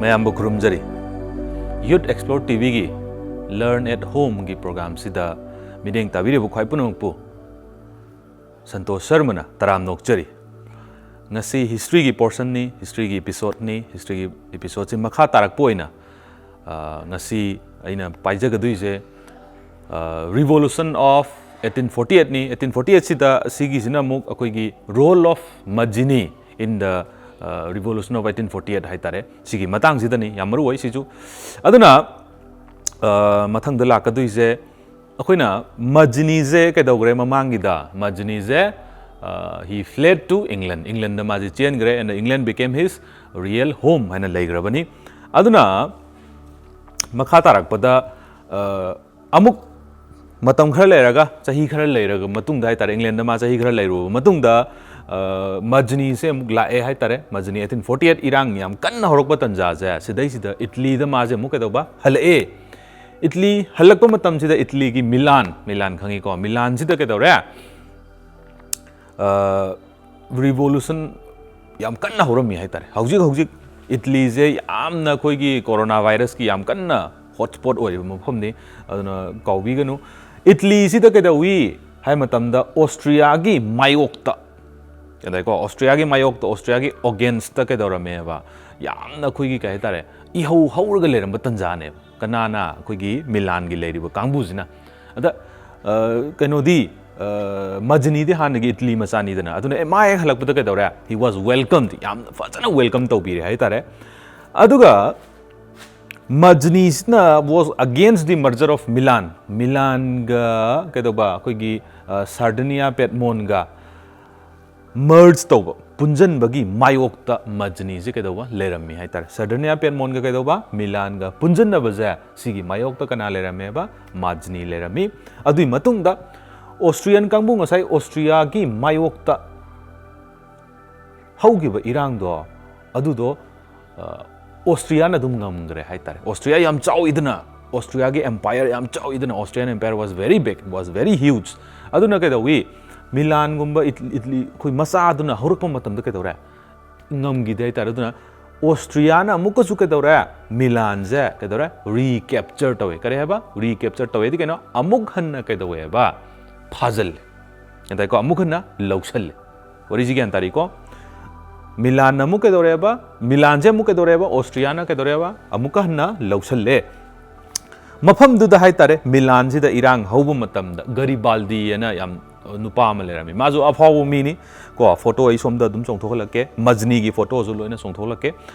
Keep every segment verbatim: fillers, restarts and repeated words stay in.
ꯃꯌꯥꯝꯕꯨ ꯈꯨꯔꯨꯝꯖꯔꯤ꯫ Youth Explore ꯇꯤꯚꯤꯒꯤ Learn at Homeꯒꯤ ꯄ꯭ꯔꯣꯒ꯭ꯔꯥꯝꯁꯤꯗ ꯃꯤꯠꯌꯦꯡ ꯇꯥꯕꯤꯔꯤꯕ ꯈ꯭ꯋꯥꯏ ꯄꯨꯝꯅꯃꯛꯄꯨ ꯁꯟꯇꯣꯁ ꯁꯔꯃꯅ ꯇꯔꯥꯝꯅ ꯑꯣꯛꯆꯔꯤ꯫ ꯉꯁꯤ ꯍꯤꯁꯇ꯭ꯔꯤꯒꯤ ꯄꯣꯔꯁꯟꯅꯤ, ꯍꯤꯁꯇ꯭ꯔꯤꯒꯤ ꯏꯄꯤꯁꯣꯗꯅꯤ꯫ ꯍꯤꯁꯇ꯭ꯔꯤꯒꯤ ꯏꯄꯤꯁꯣꯗꯁꯤ ꯃꯈꯥ ꯇꯥꯔꯛꯄ ꯑꯣꯏꯅ, ꯑ, ꯉꯁꯤ ꯑꯩꯅ ꯄꯥꯏꯖꯒꯗꯣꯏꯁꯦ, ꯑ, Revolution of eighteen forty eightꯅꯤ꯫ Eighteen forty eight ꯁꯤꯗ, ꯁꯤꯒꯤꯁꯤꯅ ꯑꯃꯨꯛ ꯑꯩꯈꯣꯏꯒꯤ Role of Mazzini in the, ꯑ, Revolution of eighteen forty eight ꯍꯥꯏꯇꯥꯔꯦ꯫ ꯁꯤꯒꯤ ꯃꯇꯥꯡꯁꯤꯗꯅꯤ ꯌꯥꯝ ꯃꯔꯨ ꯑꯣꯏ ꯁꯤꯁꯨ꯫ ꯑꯗꯨꯅ, ꯑ, ꯃꯊꯪꯗ ꯂꯥꯛꯀꯗꯣꯏꯁꯦ, ꯑꯩꯈꯣꯏꯅ ꯃꯖꯅꯤꯁꯦ ꯀꯩꯗꯧꯈ꯭ꯔꯦ ꯃꯃꯥꯡꯒꯤꯗ? ꯃꯖꯅꯤꯁꯦ, ꯑ, he fled to England꯫ England ꯃꯥꯁꯦ ꯆꯦꯟꯈ꯭ꯔꯦ, and England became his real home ꯍꯥꯏꯅ ꯂꯩꯈ꯭ꯔꯕꯅꯤ꯫ ꯑꯗꯨꯅ ꯃꯈꯥ ꯇꯥꯔꯛꯄꯗ, ꯑ, ꯑꯃꯨꯛ ꯃꯇꯝ ꯈꯔ ꯂꯩꯔꯒ, ꯆꯍꯤ ꯈꯔ ꯂꯩꯔꯒ ꯃꯇꯨꯡꯗ ꯍꯥꯏꯇꯥꯔꯦ, ꯏꯪꯂꯦꯟꯗ ꯃꯥ ꯆꯍꯤ ꯈꯔ ꯂꯩꯔꯨꯔꯕ ꯃꯇꯨꯡꯗ, ꯑ, ꯃꯖꯅꯤꯁꯦ ꯑꯃꯨꯛ ꯂꯥꯛꯑꯦ ꯍꯥꯏꯇꯥꯔꯦ꯫ ꯃꯖꯅꯤ eighteen forty eight ꯏꯔꯥꯡ ꯌꯥꯝ ꯀꯟꯅ ꯍꯧꯔꯛꯄ ꯇꯟꯖꯥꯁꯦ, ꯁꯤꯗꯩꯁꯤꯗ ꯏꯠꯂꯤꯗ ꯃꯥꯁꯦ ꯑꯃꯨꯛ ꯀꯩꯗꯧꯕ? ꯍꯜꯂꯛꯑꯦ꯫ ꯏꯠꯂꯤ ꯍꯜꯂꯛꯄ ꯃꯇꯝꯁꯤꯗ ꯏꯠꯂꯤꯒꯤ ꯃꯤꯂꯥꯟ, ꯃꯤꯂꯥꯟ ꯈꯪꯉꯤꯀꯣ? ꯃꯤꯂꯥꯟꯁꯤꯗ ꯀꯩꯗꯧꯔꯦ? ꯑ, Revolution ꯌꯥꯝ ꯀꯟꯅ ꯍꯧꯔꯝꯃꯤ ꯍꯥꯏꯇꯥꯔꯦ꯫ ꯍꯧꯖꯤꯛ ꯍꯧꯖꯤꯛ ꯏꯠꯂꯤꯁꯦ ꯌꯥꯝꯅ ꯑꯩꯈꯣꯏꯒꯤ ꯀꯣꯔꯣꯅꯥ ꯚꯥꯏꯔꯁꯀꯤ ꯌꯥꯝ ꯀꯟꯅ ꯍꯣꯠ ꯁ꯭ꯄꯣꯠ ꯑꯣꯏꯔꯤꯕ ꯃꯐꯝꯅꯤ, ꯑꯗꯨꯅ ꯀꯥꯎꯕꯤꯒꯅꯨ꯫ ꯏꯠꯂꯤꯁꯤꯗ ꯀꯩꯗꯧꯏ ꯍꯥꯏ ꯃꯇꯝꯗ ꯑꯣꯁꯇ꯭ꯔꯤꯌꯥꯒꯤ ꯃꯥꯌꯣꯛꯇ, ꯑꯗꯩꯀꯣ, ꯑꯣꯁꯇ꯭ꯔꯤꯌꯥꯒꯤ ꯃꯥꯌꯣꯛꯇ, ꯑꯣꯁꯇ꯭ꯔꯤꯌꯥꯒꯤ ꯑꯣꯒꯦꯟꯁꯇ ꯀꯩꯗꯧꯔꯝꯃꯦꯕ? ꯌꯥꯝꯅ ꯑꯩꯈꯣꯏꯒꯤ ꯀꯩ ꯍꯥꯏꯇꯥꯔꯦ, ꯏꯍꯧ ꯍꯧꯔꯒ ꯂꯩꯔꯝꯕ ꯇꯟꯖꯥꯅꯦꯕ꯫ ꯀꯅꯥꯅ? ꯑꯩꯈꯣꯏꯒꯤ ꯃꯤꯂꯥꯟꯒꯤ ꯂꯩꯔꯤꯕ ꯀꯥꯡꯕꯨꯁꯤꯅ꯫ ꯑꯗ, ꯑ, ꯀꯩꯅꯣꯗꯤ, ꯑ, ꯃꯖꯅꯤꯗꯤ ꯍꯥꯟꯅꯒꯤ ꯏꯠꯂꯤ ꯃꯆꯥꯅꯤꯗꯅ, ꯑꯗꯨꯅ, ꯑꯦ, ꯃꯥ ꯍꯦꯛ ꯍꯜꯂꯛꯄꯗ ꯀꯩꯗꯧꯔꯦ? He was welcomed, ꯌꯥꯝ ꯐꯖꯅ welcome ꯇꯧꯕꯤꯔꯦ ꯍꯥꯏꯇꯥꯔꯦ꯫ ꯑꯗꯨꯒ ꯃꯖꯅꯤꯁꯤꯅ was against the merger of Milan, ꯃꯤꯂꯥꯟꯒ ꯀꯩꯗꯧꯕ, ꯑꯩꯈꯣꯏꯒꯤ, ꯑ, ꯁꯥꯔꯗꯤꯅꯤꯌꯥ ꯄꯦꯠꯃꯣꯟꯒ merge ꯇꯧꯕ, ꯄꯨꯟꯖꯟꯕꯒꯤ ꯃꯥꯌꯣꯛꯇ ꯃꯖꯅꯤꯁꯦ ꯀꯩꯗꯧꯕ? ꯂꯩꯔꯝꯃꯤ ꯍꯥꯏꯇꯥꯔꯦ꯫ ꯁꯥꯔꯗꯤꯅꯤꯌꯥ ꯄꯦꯠꯃꯣꯟꯒ ꯀꯩꯗꯧꯕ? ꯃꯤꯂꯥꯟꯒ ꯄꯨꯟꯖꯟꯅꯕꯁꯦ, ꯁꯤꯒꯤ ꯃꯥꯌꯣꯛꯇ ꯀꯅꯥ ꯂꯩꯔꯝꯃꯦꯕ? ꯃꯖꯅꯤ ꯂꯩꯔꯝꯃꯤ꯫ ꯑꯗꯨꯒꯤ ꯃꯇꯨꯡꯗ ꯑꯣꯁꯇ꯭ꯔꯤꯌꯟ ꯀꯥꯡꯕꯨ, ꯉꯁꯥꯏ ꯑꯣꯁꯇ꯭ꯔꯤꯌꯥꯒꯤ ꯃꯥꯌꯣꯛꯇ ꯍꯧꯈꯤꯕ ꯏꯔꯥꯡꯗꯣ, ꯑꯗꯨꯗꯣ, ꯑ, ꯑꯣꯁꯇ꯭ꯔꯤꯌꯥꯅ ꯑꯗꯨꯝ ꯉꯝꯈ꯭ꯔꯦ ꯍꯥꯏꯇꯥꯔꯦ꯫ ꯑꯣꯁꯇ꯭ꯔꯤꯌꯥ ꯌꯥꯝ ꯆꯥꯎꯏꯗꯅ, ꯑꯣꯁꯇ꯭ꯔꯤꯌꯥꯒꯤ empire ꯌꯥꯝ ꯆꯥꯎꯏꯗꯅ, Austrian empire was very big, was very huge꯫ ꯑꯗꯨꯅ ꯀꯩꯗꯧꯏ? ꯃꯤꯂꯥꯟꯒꯨꯝꯕ ꯏꯠ-, ꯏꯠꯂꯤ, ꯑꯩꯈꯣꯏ ꯃꯆꯥꯗꯨꯅ ꯍꯧꯔꯛꯄ ꯃꯇꯝꯗ ꯀꯩꯗꯧꯔꯦ? ꯉꯝꯈꯤꯗꯦ ꯍꯥꯏꯇꯥꯔꯦ꯫ ꯑꯗꯨꯅ ꯑꯣꯁꯇ꯭ꯔꯤꯌꯥꯅ ꯑꯃꯨꯛꯀꯁꯨ ꯀꯩꯗꯧꯔꯦ? ꯃꯤꯂꯥꯟꯁꯦ ꯀꯩꯗꯧꯔꯦ? ꯔꯤꯀꯦꯞꯆꯔ ꯇꯧꯋꯦ꯫ ꯀꯔꯤ ꯍꯥꯏꯕ? ꯔꯤꯀꯦꯞꯆꯔ ꯇꯧꯋꯦꯗꯤ ꯀꯩꯅꯣ? ꯑꯃꯨꯛ ꯍꯟꯅ ꯀꯩꯗꯧꯋꯦꯕ? ꯐꯥꯖꯤꯜꯂꯦ꯫ ꯉꯁꯥꯏꯀꯣ, ꯑꯃꯨꯛ ꯍꯟꯅ ꯂꯧꯁꯜꯂꯦ꯫ ꯋꯥꯔꯤꯁꯤ ꯒ꯭ꯌꯥꯟ ꯇꯥꯔꯤꯀꯣ? ꯃꯤꯂꯥꯟꯅ ꯑꯃꯨꯛ ꯀꯩꯗꯧꯔꯦꯕ? ꯃꯤꯂꯥꯟꯁꯦ ꯑꯃꯨꯛ ꯀꯩꯗꯧꯔꯦꯕ? ꯑꯣꯁꯇ꯭ꯔꯤꯌꯥꯅ ꯀꯩꯗꯧꯔꯦꯕ? ꯑꯃꯨꯛꯀ ꯍꯟꯅ ꯂꯧꯁꯜꯂꯦ꯫ ꯃꯐꯝꯗꯨꯗ ꯍꯥꯏꯇꯥꯔꯦ, ꯃꯤꯂꯥꯟꯁꯤꯗ ꯏꯔꯥꯡ ꯍꯧꯕ ꯃꯇꯝꯗ ꯒꯔꯤꯕꯥꯜꯗꯤ ꯑꯅ ꯌꯥꯝ ꯅꯨꯄꯥ ꯑꯃ ꯂꯩꯔꯝꯃꯤ꯫ ꯃꯥꯁꯨ ꯑꯐꯥꯎꯕ ꯃꯤꯅꯤ ꯀꯣ꯫ ꯐꯣꯇꯣ ꯑꯩ ꯁꯣꯝꯗ ꯑꯗꯨꯝ ꯆꯣꯡꯊꯣꯛꯍꯜꯂꯛꯀꯦ, ꯃꯖꯅꯤꯒꯤ ꯐꯣꯇꯣꯁꯨ ꯂꯣꯏꯅ ꯆꯣꯡꯊꯣꯛꯍꯜꯂꯛꯀꯦ꯫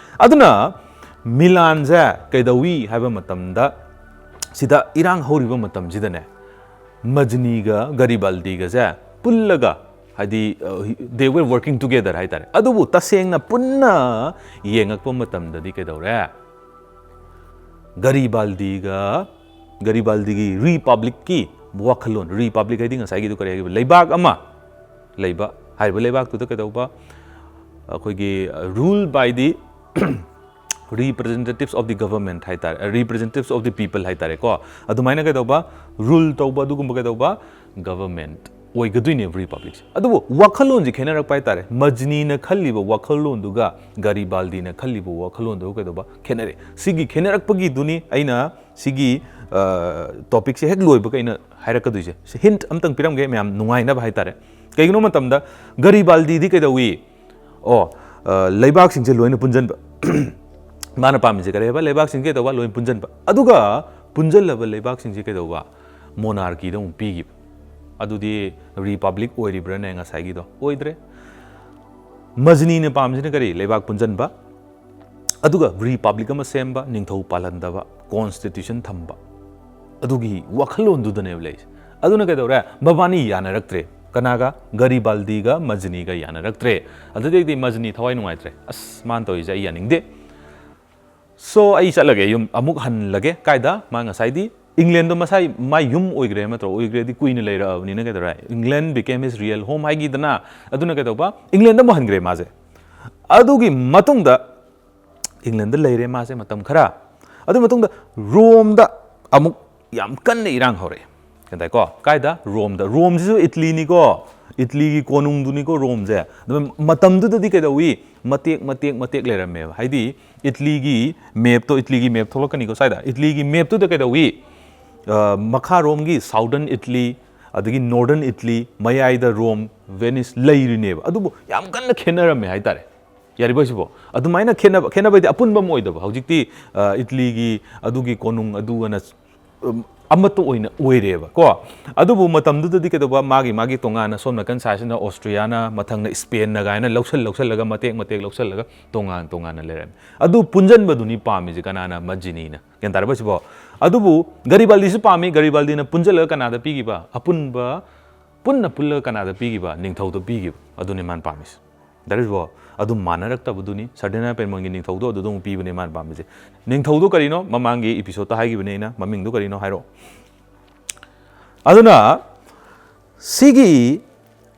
ꯑꯗꯨꯅ ꯃꯤꯂꯥꯟꯁꯦ ꯀꯩꯗꯧꯏ ꯍꯥꯏꯕ ꯃꯇꯝꯗ, ꯁꯤꯗ ꯏꯔꯥꯡ ꯍꯧꯔꯤꯕ ꯃꯇꯝꯁꯤꯗꯅꯦ, ꯃꯖꯅꯤꯒ ꯒꯔꯤꯕꯥꯜꯗꯤꯒꯁꯦ ꯄꯨꯜꯂꯒ, ꯍꯥꯏꯗꯤ, they were working together ꯍꯥꯏꯇꯥꯔꯦ꯫ ꯑꯗꯨꯕꯨ ꯇꯁꯦꯡꯅ ꯄꯨꯟꯅ ꯌꯦꯡꯉꯛꯄ ꯃꯇꯝꯗꯗꯤ ꯀꯩꯗꯧꯔꯦ? ꯒꯔꯤꯕꯥꯜꯗꯤꯒ ꯒꯔꯤꯕꯥꯜꯗꯤꯒꯤ ꯔꯤꯄꯕ꯭ꯂꯤꯛꯀꯤ ꯋꯥꯈꯜꯂꯣꯟ, ꯔꯤꯄꯕ꯭ꯂꯤꯛ ꯍꯥꯏꯗꯤ ꯉꯁꯥꯏꯒꯤꯗꯨ ꯀꯔꯤ ꯍꯥꯏꯈꯤꯕ? ꯂꯩꯕꯥꯛ ꯑꯃ ꯂꯩꯕ, ꯍꯥꯏꯔꯤꯕ ꯂꯩꯕꯥꯛꯇꯨꯗ ꯀꯩꯗꯧꯕ? ꯑꯩꯈꯣꯏꯒꯤ rule by the representatives of the government ꯍꯥꯏꯇꯥꯔꯦ, representatives of the people ꯍꯥꯏꯇꯥꯔꯦꯀꯣ꯫ ꯑꯗꯨꯃꯥꯏꯅ ꯀꯩꯗꯧꯕ? ꯔꯨꯜ ꯇꯧꯕ, ꯑꯗꯨꯒꯨꯝꯕ ꯀꯩꯗꯧꯕ? ꯒꯚꯔꯟꯃꯦꯟꯠ ꯑꯣꯏꯒꯗꯣꯏꯅꯦꯕ ꯔꯤꯄꯕ꯭ꯂꯤꯛꯁꯦ꯫ ꯑꯗꯨꯕꯨ ꯋꯥꯈꯜꯂꯣꯟꯁꯦ ꯈꯦꯠꯅꯔꯛꯄ ꯍꯥꯏꯇꯥꯔꯦ꯫ ꯃꯖꯅꯤꯅ ꯈꯜꯂꯤꯕ ꯋꯥꯈꯜꯂꯣꯟꯗꯨꯒ ꯒꯔꯤꯕꯥꯜꯗꯤꯅ ꯈꯜꯂꯤꯕ ꯋꯥꯈꯜꯂꯣꯟꯗꯨꯒ ꯀꯩꯗꯧꯕ? ꯈꯦꯠꯅꯔꯦ꯫ ꯁꯤꯒꯤ ꯈꯦꯠꯅꯔꯛꯄꯒꯤꯗꯨꯅꯤ ꯑꯩꯅ ꯁꯤꯒꯤ ꯇꯣꯄꯤꯛꯁꯦ ꯍꯦꯛ ꯂꯣꯏꯕꯒ ꯑꯩꯅ ꯍꯥꯏꯔꯛꯀꯗꯣꯏꯁꯦ꯫ ꯁꯤ ꯍꯤꯟꯠ ꯑꯝꯇꯪ ꯄꯤꯔꯝꯒꯦ ꯃꯌꯥꯝ ꯅꯨꯡꯉꯥꯏꯅꯕ ꯍꯥꯏꯇꯥꯔꯦ꯫ ꯀꯩꯒꯤꯅꯣ ꯃꯇꯝꯗ ꯒꯔꯤꯕꯥꯜꯗꯤꯗꯤ ꯀꯩꯗꯧꯏ? ꯑꯣ, ꯑ, ꯂꯩꯕꯥꯛꯁꯤꯡꯁꯦ ꯂꯣꯏꯅ ꯄꯨꯟꯁꯤꯟꯕ꯫ ꯃꯥꯅ ꯄꯥꯝꯃꯤꯁꯦ ꯀꯔꯤ ꯍꯥꯏꯕ? ꯂꯩꯕꯥꯛꯁꯤꯡꯁꯦ ꯀꯩꯗꯧꯕ? ꯂꯣꯏꯅ ꯄꯨꯟꯁꯤꯟꯕ꯫ ꯑꯗꯨꯒ ꯄꯨꯟꯁꯤꯜꯂꯕ ꯂꯩꯕꯥꯛꯁꯤꯡꯁꯦ ꯀꯩꯗꯧꯕ? ꯃꯣꯅꯥꯔꯀꯤꯗ ꯑꯃꯨꯛ ꯄꯤꯈꯤꯕ꯫ ꯑꯗꯨꯗꯤ ꯔꯤꯄꯕ꯭ꯂꯤꯛ ꯑꯣꯏꯔꯤꯕ꯭ꯔꯥꯅꯦ ꯉꯁꯥꯏꯒꯤꯗꯣ? ꯑꯣꯏꯗ꯭ꯔꯦ꯫ ꯃꯖꯅꯤꯅ ꯄꯥꯝꯃꯤꯁꯤꯅ ꯀꯔꯤ? ꯂꯩꯕꯥꯛ ꯄꯨꯟꯁꯤꯟꯕ꯫ ꯑꯗꯨꯒ ꯔꯤꯄꯕ꯭ꯂꯤꯛ ꯑꯃ ꯁꯦꯝꯕ, ꯅꯤꯡꯊꯧ ꯄꯥꯜꯍꯟꯗꯕ, ꯀꯣꯟꯁꯇꯤꯇ꯭ꯌꯨꯁꯟ ꯊꯝꯕ꯫ ꯑꯗꯨꯒꯤ ꯋꯥꯈꯜꯂꯣꯟꯗꯨꯗꯅꯦꯕ ꯂꯩꯔꯤꯁꯦ꯫ ꯑꯗꯨꯅ ꯀꯩꯗꯧꯔꯦ? ꯃꯕꯥꯅꯤ ꯌꯥꯅꯔꯛꯇ꯭ꯔꯦ꯫ ꯀꯅꯥꯒ? ꯒꯔꯤꯕꯥꯜꯗꯤꯒ ꯃꯖꯅꯤꯒ ꯌꯥꯅꯔꯛꯇ꯭ꯔꯦ꯫ ꯑꯗꯨꯗꯩꯗꯤ ꯃꯖꯅꯤ ꯊꯋꯥꯏ ꯅꯨꯡꯉꯥꯏꯇ꯭ꯔꯦ꯫ "ꯑꯁ, ꯃꯥꯅ ꯇꯧꯔꯤꯁꯦ ꯑꯩ ꯌꯥꯅꯤꯡꯗꯦ꯫ So, ꯑꯩ ꯆꯠꯂꯒꯦ, ꯌꯨꯝ ꯑꯃꯨꯛ ꯍꯜꯂꯒꯦ"꯫ ꯀꯥꯏꯗ? ꯃꯥ ꯉꯁꯥꯏꯗꯤ ꯏꯪꯂꯦꯟꯗꯣ ꯃꯁꯥꯏ, ꯃꯥꯏ ꯌꯨꯝ ꯑꯣꯏꯈ꯭ꯔꯦ ꯅꯠꯇ꯭ꯔꯣ? ꯑꯣꯏꯈ꯭ꯔꯦꯗꯤ ꯀꯨꯏꯅ ꯂꯩꯔꯛꯑꯕꯅꯤꯅ ꯀꯩꯗꯧꯔꯦ? "England became his real home" ꯍꯥꯏꯈꯤꯗꯅ꯫ ꯑꯗꯨꯅ ꯀꯩꯗꯧꯕ? ꯏꯪꯂꯦꯟꯗ ꯑꯃꯨꯛ ꯍꯟꯈ꯭ꯔꯦ ꯃꯥꯁꯦ꯫ ꯑꯗꯨꯒꯤ ꯃꯇꯨꯡꯗ ꯏꯪꯂꯦꯟꯗ ꯂꯩꯔꯦ ꯃꯥꯁꯦ ꯃꯇꯝ ꯈꯔ꯫ ꯑꯗꯨ ꯃꯇꯨꯡꯗ ꯔꯣꯝꯗ ꯑꯃꯨꯛ ꯌꯥꯝ ꯀꯟꯅ ꯏꯔꯥꯡ ꯍꯧꯔꯛꯑꯦ꯫ ꯀꯩ ꯍꯥꯏꯇꯥꯔꯦꯀꯣ? ꯀꯥꯏꯗ? ꯔꯣꯝꯗ꯫ ꯔꯣꯝꯁꯤꯁꯨ ꯏꯇꯂꯤꯅꯤꯀꯣ꯫ ꯏꯠꯂꯤꯒꯤ ꯀꯣꯅꯨꯡꯗꯨꯅꯤꯀꯣ ꯔꯣꯝꯁꯦ꯫ ꯑꯗꯨ ꯃꯇꯝꯗꯨꯗꯗꯤ ꯀꯩꯗꯧꯏ? ꯃꯇꯦꯛ ꯃꯇꯦꯛ ꯃꯇꯦꯛ ꯂꯩꯔꯝꯃꯦꯕ꯫ ꯍꯥꯏꯗꯤ ꯏꯠꯂꯤꯒꯤ ꯃꯦꯞꯇꯣ, ꯏꯠꯂꯤꯒꯤ ꯃꯦꯞ ꯊꯣꯛꯂꯛꯀꯅꯤꯀꯣ ꯁ꯭ꯋꯥꯏꯗ꯫ ꯏꯠꯂꯤꯒꯤ ꯃꯦꯞꯇꯨꯗ ꯀꯩꯗꯧꯏ? ꯑ, ꯃꯈꯥꯔꯣꯝꯒꯤ ꯁꯥꯎꯗꯔꯟ ꯏꯠꯂꯤ, ꯑꯗꯒꯤ ꯅꯣꯔꯗꯔꯟ ꯏꯠꯂꯤ, ꯃꯌꯥꯏꯗ ꯔꯣꯝ, ꯚꯦꯅꯤꯁ ꯂꯩꯔꯤꯅꯦꯕ꯫ ꯑꯗꯨꯕꯨ ꯌꯥꯝ ꯀꯟꯅ ꯈꯦꯠꯅꯔꯝꯃꯦ ꯍꯥꯏꯇꯥꯔꯦ꯫ ꯌꯥꯔꯤꯕꯣꯏꯁꯤꯕꯣ? ꯑꯗꯨꯃꯥꯏꯅ ꯈꯦꯠꯅꯕ, ꯈꯦꯠꯅꯕ ꯍꯥꯏꯗꯤ ꯑꯄꯨꯟꯕ ꯑꯃ ꯑꯣꯏꯗꯕ꯫ ꯍꯧꯖꯤꯛꯇꯤ, ꯑ, ꯏꯠꯂꯤꯒꯤ ꯑꯗꯨꯒꯤ ꯀꯣꯅꯨꯡ ꯑꯗꯨ ꯑꯅ, ꯎꯝ, ꯑꯃꯠꯇ ꯑꯣꯏꯅ ꯑꯣꯏꯔꯦꯕ ꯀꯣ꯫ ꯑꯗꯨꯕꯨ ꯃꯇꯝꯗꯨꯗꯗꯤ ꯀꯩꯗꯧꯕ? ꯃꯥꯒꯤ, ꯃꯥꯒꯤ ꯇꯣꯉꯥꯟꯅ ꯁꯣꯝ ꯅꯥꯀꯟ ꯁꯥꯏꯁꯤꯅ ꯑꯣꯁꯇ꯭ꯔꯤꯌꯥꯅ, ꯃꯊꯪꯅ ꯏꯁꯄꯦꯟꯅ ꯀꯥꯏꯅ ꯂꯧꯁꯜ, ꯂꯧꯁꯜꯂꯒ ꯃꯇꯦꯛ ꯃꯇꯦꯛ ꯂꯧꯁꯜꯂꯒ ꯇꯣꯉꯥꯟ ꯇꯣꯉꯥꯟꯅ ꯂꯩꯔꯝꯃꯤ꯫ ꯑꯗꯨ ꯄꯨꯟꯁꯤꯟꯕꯗꯨꯅꯤ ꯄꯥꯝꯃꯤꯁꯦ ꯀꯅꯥꯅ? ꯃꯖꯤꯅꯤꯅ꯫ ꯒ꯭ꯌꯥꯟ ꯇꯥꯔꯕ ꯁꯤꯕꯣ? ꯑꯗꯨꯕꯨ ꯒꯔꯤꯕꯥꯜꯗꯤꯁꯨ ꯄꯥꯝꯃꯤ꯫ ꯒꯔꯤꯕꯥꯜꯗꯤꯅ ꯄꯨꯟꯁꯤꯜꯂꯒ ꯀꯅꯥꯗ ꯄꯤꯈꯤꯕ? ꯑꯄꯨꯟꯕ, ꯄꯨꯟꯅ ꯄꯨꯜꯂꯒ ꯀꯅꯥꯗ ꯄꯤꯈꯤꯕ? ꯅꯤꯡꯊꯧꯗ ꯄꯤꯈꯤꯕ꯫ ꯑꯗꯨꯅꯤ ꯃꯥꯅ ꯄꯥꯝꯃꯤꯁꯦ꯫ ꯗꯦꯠ ꯏꯁ ꯋꯥ ꯑꯗꯨ ꯃꯥꯟꯅꯔꯛꯇꯕꯗꯨꯅꯤ꯫ ꯁꯔꯗꯤꯅꯥ ꯄꯦꯟꯃꯣꯟꯒꯤ ꯅꯤꯡꯊꯧꯗꯣ ꯑꯗꯨꯗ ꯑꯃꯨꯛ ꯄꯤꯕꯅꯦ ꯃꯥꯅ ꯄꯥꯝꯃꯤꯁꯦ꯫ ꯅꯤꯡꯊꯧꯗꯣ ꯀꯔꯤꯅꯣ? ꯃꯃꯥꯡꯒꯤ ꯏꯄꯤꯁꯣꯗꯇ ꯍꯥꯏꯈꯤꯕꯅꯦ ꯑꯩꯅ꯫ ꯃꯃꯤꯡꯗꯣ ꯀꯔꯤꯅꯣ ꯍꯥꯏꯔꯛꯑꯣ꯫ ꯑꯗꯨꯅ ꯁꯤꯒꯤ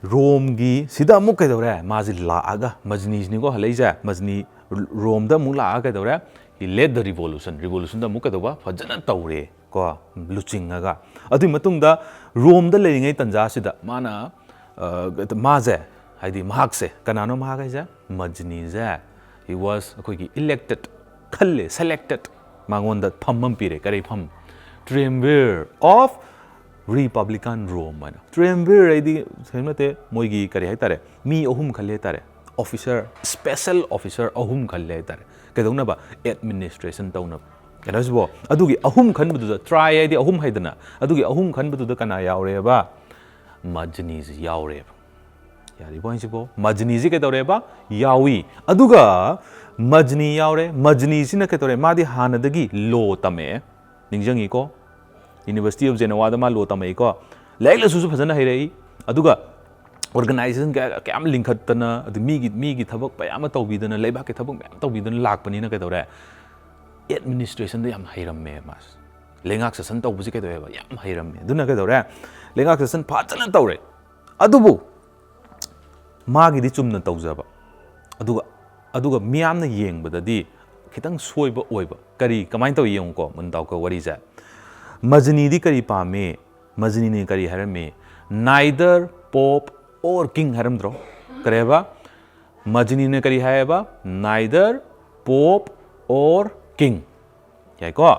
ꯔꯣꯝꯒꯤ ꯁꯤꯗ ꯑꯃꯨꯛ ꯀꯩꯗꯧꯔꯦ? ꯃꯥꯁꯤ ꯂꯥꯛꯑꯒ, ꯃꯖꯅꯤꯁꯤꯅꯤꯀꯣ ꯍꯜꯂꯛꯏꯁꯦ꯫ ꯃꯖꯅꯤ ꯔꯣꯝꯗ ꯑꯃꯨꯛ ꯂꯥꯛꯑꯒ ꯀꯩꯗꯧꯔꯦ? He led the revolution꯫ Revolutionꯗ ꯑꯃꯨꯛ ꯀꯩꯗꯧꯕ? ꯐꯖꯅ ꯇꯧꯔꯦ ꯀꯣ, ꯂꯨꯆꯤꯡꯉꯒ꯫ ꯑꯗꯨꯒꯤ ꯃꯇꯨꯡꯗ ꯔꯣꯝꯗ ꯂꯩꯔꯤꯉꯩ ꯇꯟꯖꯥꯁꯤꯗ ꯃꯥꯅ, ꯑ, ꯃꯥꯁꯦ, ꯍꯥꯏꯗꯤ ꯃꯍꯥꯛꯁꯦ, ꯀꯅꯥꯅꯣ ꯃꯍꯥꯛ ꯍꯥꯏꯁꯦ? ꯃꯖꯅꯤꯁꯦ꯫ He was ꯑꯩꯈꯣꯏꯒꯤ elected, ꯈꯜꯂꯦ, selected꯫ ꯃꯉꯣꯟꯗ ꯐꯝ ꯑꯃ ꯄꯤꯔꯦ꯫ ꯀꯔꯤ ꯐꯝ? Triumvir of Republican Rome ꯍꯥꯏꯅ꯫ Triumvir ꯍꯥꯏꯗꯤ ꯀꯩꯝ ꯅꯠꯇꯦ, ꯃꯣꯏꯒꯤ ꯀꯔꯤ ꯍꯥꯏꯇꯥꯔꯦ, ꯃꯤ ꯑꯍꯨꯝ ꯈꯜꯂꯦ ꯍꯥꯏꯇꯥꯔꯦ, officer, special officer ꯑꯍꯨꯝ ꯈꯜꯂꯦ ꯍꯥꯏꯇꯥꯔꯦ꯫ ꯀꯩꯗꯧꯅꯕ? Administration ꯇꯧꯅꯕ꯫ ꯀꯩꯅꯣꯁꯤꯕꯣ? ꯑꯗꯨꯒꯤ ꯑꯍꯨꯝ ꯈꯟꯕꯗꯨꯗ, ꯇ꯭ꯔꯥꯏ ꯍꯥꯏꯗꯤ ꯑꯍꯨꯝ ꯍꯥꯏꯗꯅ, ꯑꯗꯨꯒꯤ ꯑꯍꯨꯝ ꯈꯟꯕꯗꯨꯗ ꯀꯅꯥ ꯌꯥꯎꯔꯦꯕ? ꯃꯖꯅꯤꯁꯤ ꯌꯥꯎꯔꯦꯕ꯫ ꯌꯥꯔꯤꯕꯣ ꯍꯥꯏꯁꯤꯕꯣ? ꯃꯖꯅꯤꯁꯤ ꯀꯩꯗꯧꯔꯦꯕ? ꯌꯥꯎꯏ꯫ ꯑꯗꯨꯒ ꯃꯖꯅꯤ ꯌꯥꯎꯔꯦ꯫ ꯃꯖꯅꯤꯁꯤꯅ ꯀꯩꯗꯧꯔꯦ? ꯃꯥꯗꯤ ꯍꯥꯟꯅꯗꯒꯤ ꯂꯣ ꯇꯝꯃꯛꯑꯦ꯫ ꯅꯤꯡꯁꯤꯡꯉꯤꯀꯣ? University of Genoaꯗ ꯃꯥ ꯂꯣ ꯇꯝꯃꯛꯏꯀꯣ꯫ ꯂꯥꯏꯔꯤꯛ ꯂꯥꯏꯁꯨꯁꯨ ꯐꯖꯅ ꯍꯩꯔꯛꯏ꯫ ꯑꯗꯨꯒ organization ꯀꯌꯥ, ꯀꯌꯥꯝ ꯂꯤꯡꯈꯠꯇꯅ, ꯑꯗꯨ ꯃꯤꯒꯤ, ꯃꯤꯒꯤ ꯊꯕꯛ ꯃꯌꯥꯝ ꯑꯃ ꯇꯧꯕꯤꯗꯅ, ꯂꯩꯕꯥꯛꯀꯤ ꯊꯕꯛ ꯃꯌꯥꯝ ꯇꯧꯕꯤꯗꯅ ꯂꯥꯛꯄꯅꯤꯅ ꯀꯩꯗꯧꯔꯦ? Administrationꯗ ꯌꯥꯝ ꯍꯩꯔꯝꯃꯦ ꯃꯥꯁꯦ꯫ ꯂꯩꯉꯥꯛ ꯁꯥꯁꯟ ꯇꯧꯕꯁꯦ ꯀꯩꯗꯧꯋꯦꯕ? ꯌꯥꯝ ꯍꯩꯔꯝꯃꯦ꯫ ꯑꯗꯨꯅ ꯀꯩꯗꯧꯔꯦ? ꯂꯩꯉꯥꯛ ꯁꯥꯁꯟ ꯐꯖꯅ ꯇꯧꯔꯦ꯫ ꯑꯗꯨꯕꯨ ꯃꯥꯒꯤꯗꯤ ꯆꯨꯝꯅ ꯇꯧꯖꯕ꯫ ꯑꯗꯨꯒ, ꯑꯗꯨꯒ ꯃꯤꯌꯥꯝꯅ ꯌꯦꯡꯕꯗꯗꯤ ꯈꯤꯇꯪ ꯁꯣꯏꯕ ꯑꯣꯏꯕ꯫ ꯀꯔꯤ, ꯀꯃꯥꯏꯅ ꯇꯧꯏ ꯌꯦꯡꯉꯨꯀꯣ, ꯃꯨꯟꯅ ꯇꯥꯎꯀꯣ ꯋꯥꯔꯤꯁꯦ꯫ ꯃꯖꯅꯤꯗꯤ ꯀꯔꯤ ꯄꯥꯝꯃꯤ? ꯃꯖꯅꯤꯅ ꯀꯔꯤ ꯍꯥꯏꯔꯝꯃꯤ? Neither Pope or king ꯍꯥꯏꯔꯝꯗ꯭ꯔꯣ? ꯀꯔꯤ ꯍꯥꯏꯕ? ꯃꯖꯅꯤꯅ ꯀꯔꯤ ꯍꯥꯏꯌꯦꯕ? Neither pope or king. ꯌꯥꯏꯀꯣ?